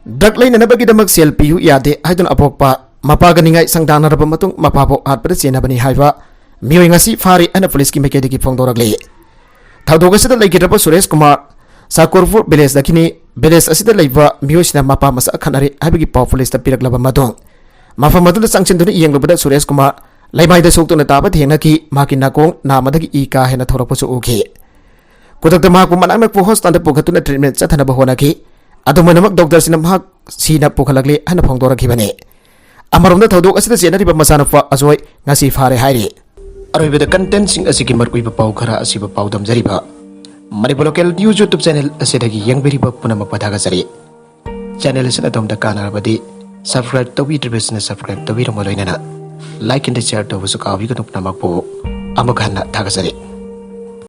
Drug ꯂꯩꯅꯅꯕꯒꯤꯗꯃꯛ ꯁꯦꯜ ꯄꯤꯌꯨ ꯌꯥꯗꯦ ꯍꯥꯏꯗꯨꯅ ꯑꯄꯣꯛꯄ ꯃꯄꯥꯒ ꯅꯤꯡꯉꯥꯏ ꯁꯪꯗꯥꯅꯔꯕ ꯃꯇꯨꯡ ꯃꯄꯥꯕꯨ ꯍꯥꯠꯄꯗ ꯆꯦꯟꯅꯕꯅꯤ ꯍꯥꯏꯕ ꯃꯤꯑꯣꯏ ꯉꯁꯤ ꯐꯥꯔꯦ ꯍꯥꯏꯅ police ꯀꯤ ꯃꯥꯏꯀꯩꯗꯒꯤ ꯐꯣꯡꯗꯣꯔꯛꯂꯤ꯫ ꯊꯧꯗꯣꯛ ꯑꯁꯤꯗ ꯂꯩꯈꯤꯗ꯭ꯔꯕ ꯁꯨꯔꯦꯁ ꯀꯨꯃꯥꯔ ꯁꯥꯀꯨꯔꯄꯨꯔ village ꯗꯒꯤꯅꯤ꯫ Village ꯑꯁꯤꯗ ꯂꯩꯕ ꯃꯤꯑꯣꯏꯁꯤꯡꯅ ꯃꯄꯥ ꯃꯆꯥ ꯈꯠꯅꯔꯦ ꯍꯥꯏꯕꯒꯤ ꯄꯥꯎ police ꯇ ꯄꯤꯔꯛꯂꯕ ꯃꯇꯨꯡ ꯃꯐꯝ ꯑꯗꯨꯗ ꯆꯪꯁꯤꯟꯗꯨꯅ ꯌꯦꯡꯂꯨꯕꯗ ꯁꯨꯔꯦꯁ ꯀꯨꯃꯥꯔ ꯂꯩꯃꯥꯏꯗ ꯁꯣꯛꯇꯨꯅ ꯇꯥꯕ ꯊꯦꯡꯅꯈꯤ꯫ ꯃꯍꯥꯛꯀꯤ ꯅꯥꯀꯣꯡ ꯅꯥꯝꯃꯗꯒꯤ ꯏ ꯀꯥ ꯍꯦꯟꯅ ꯊꯣꯔꯛꯄꯁꯨ ꯎꯈꯤ꯫ ꯈꯨꯗꯛꯇ ꯃꯍꯥꯛꯄꯨ ꯃꯅꯥꯛ ꯅꯛꯄ hospital ꯗ ꯄꯨꯈꯠꯇꯨꯅ treatment ꯆꯠꯊꯅꯕ ꯍꯣꯠꯅꯈꯤ꯫ ꯑꯗꯨꯝ ꯑꯣꯏꯅꯃꯛ, doctor ꯁꯤꯡꯅ ꯃꯍꯥꯛ ꯁꯤꯅ ꯄꯨꯈꯠꯂꯛꯂꯦ ꯍꯥꯏꯅ ꯐꯣꯡꯗꯣꯔꯛꯈꯤꯕꯅꯤ꯫ ꯑꯃꯔꯣꯝꯗ, ꯊꯧꯗꯣꯛ ꯑꯁꯤꯗ ꯆꯦꯟꯅꯔꯤꯕ ꯃꯆꯥꯅꯨꯄꯥ ꯑꯖꯣꯏ ꯉꯁꯤ ꯐꯥꯔꯦ ꯍꯥꯏꯔꯤ꯫ ꯑꯔꯣꯏꯕꯗ contentꯁꯤꯡ ꯑꯁꯤꯒꯤ ꯃꯔꯨꯑꯣꯏꯕ ꯄꯥꯎ ꯈꯔ ꯑꯁꯤꯕꯨ ꯄꯥꯎꯗꯝꯖꯔꯤꯕ Manipur Local News YouTube channel ꯑꯁꯤꯗꯒꯤ ꯌꯦꯡꯕꯤꯔꯤꯕ ꯄꯨꯝꯅꯃꯛꯄꯨ ꯊꯥꯒꯠꯆꯔꯤ꯫ Channel ꯑꯁꯤꯅ ꯑꯗꯣꯝꯗ ꯀꯥꯟꯅꯔꯕꯗꯤ subscribe ꯇꯧꯕꯤꯗ꯭ꯔꯤꯕꯁꯤꯅ subscribe ꯇꯧꯕꯤꯔꯝꯕ ꯂꯣꯏꯅꯅ like and share ꯇꯧꯕꯁꯨ ꯀꯥꯎꯕꯤꯒꯅꯨ꯫ ꯄꯨꯝꯅꯃꯛꯄꯨ ꯑꯃꯨꯛ ꯍꯟꯅ ꯊꯥꯒꯠꯆꯔꯤ꯫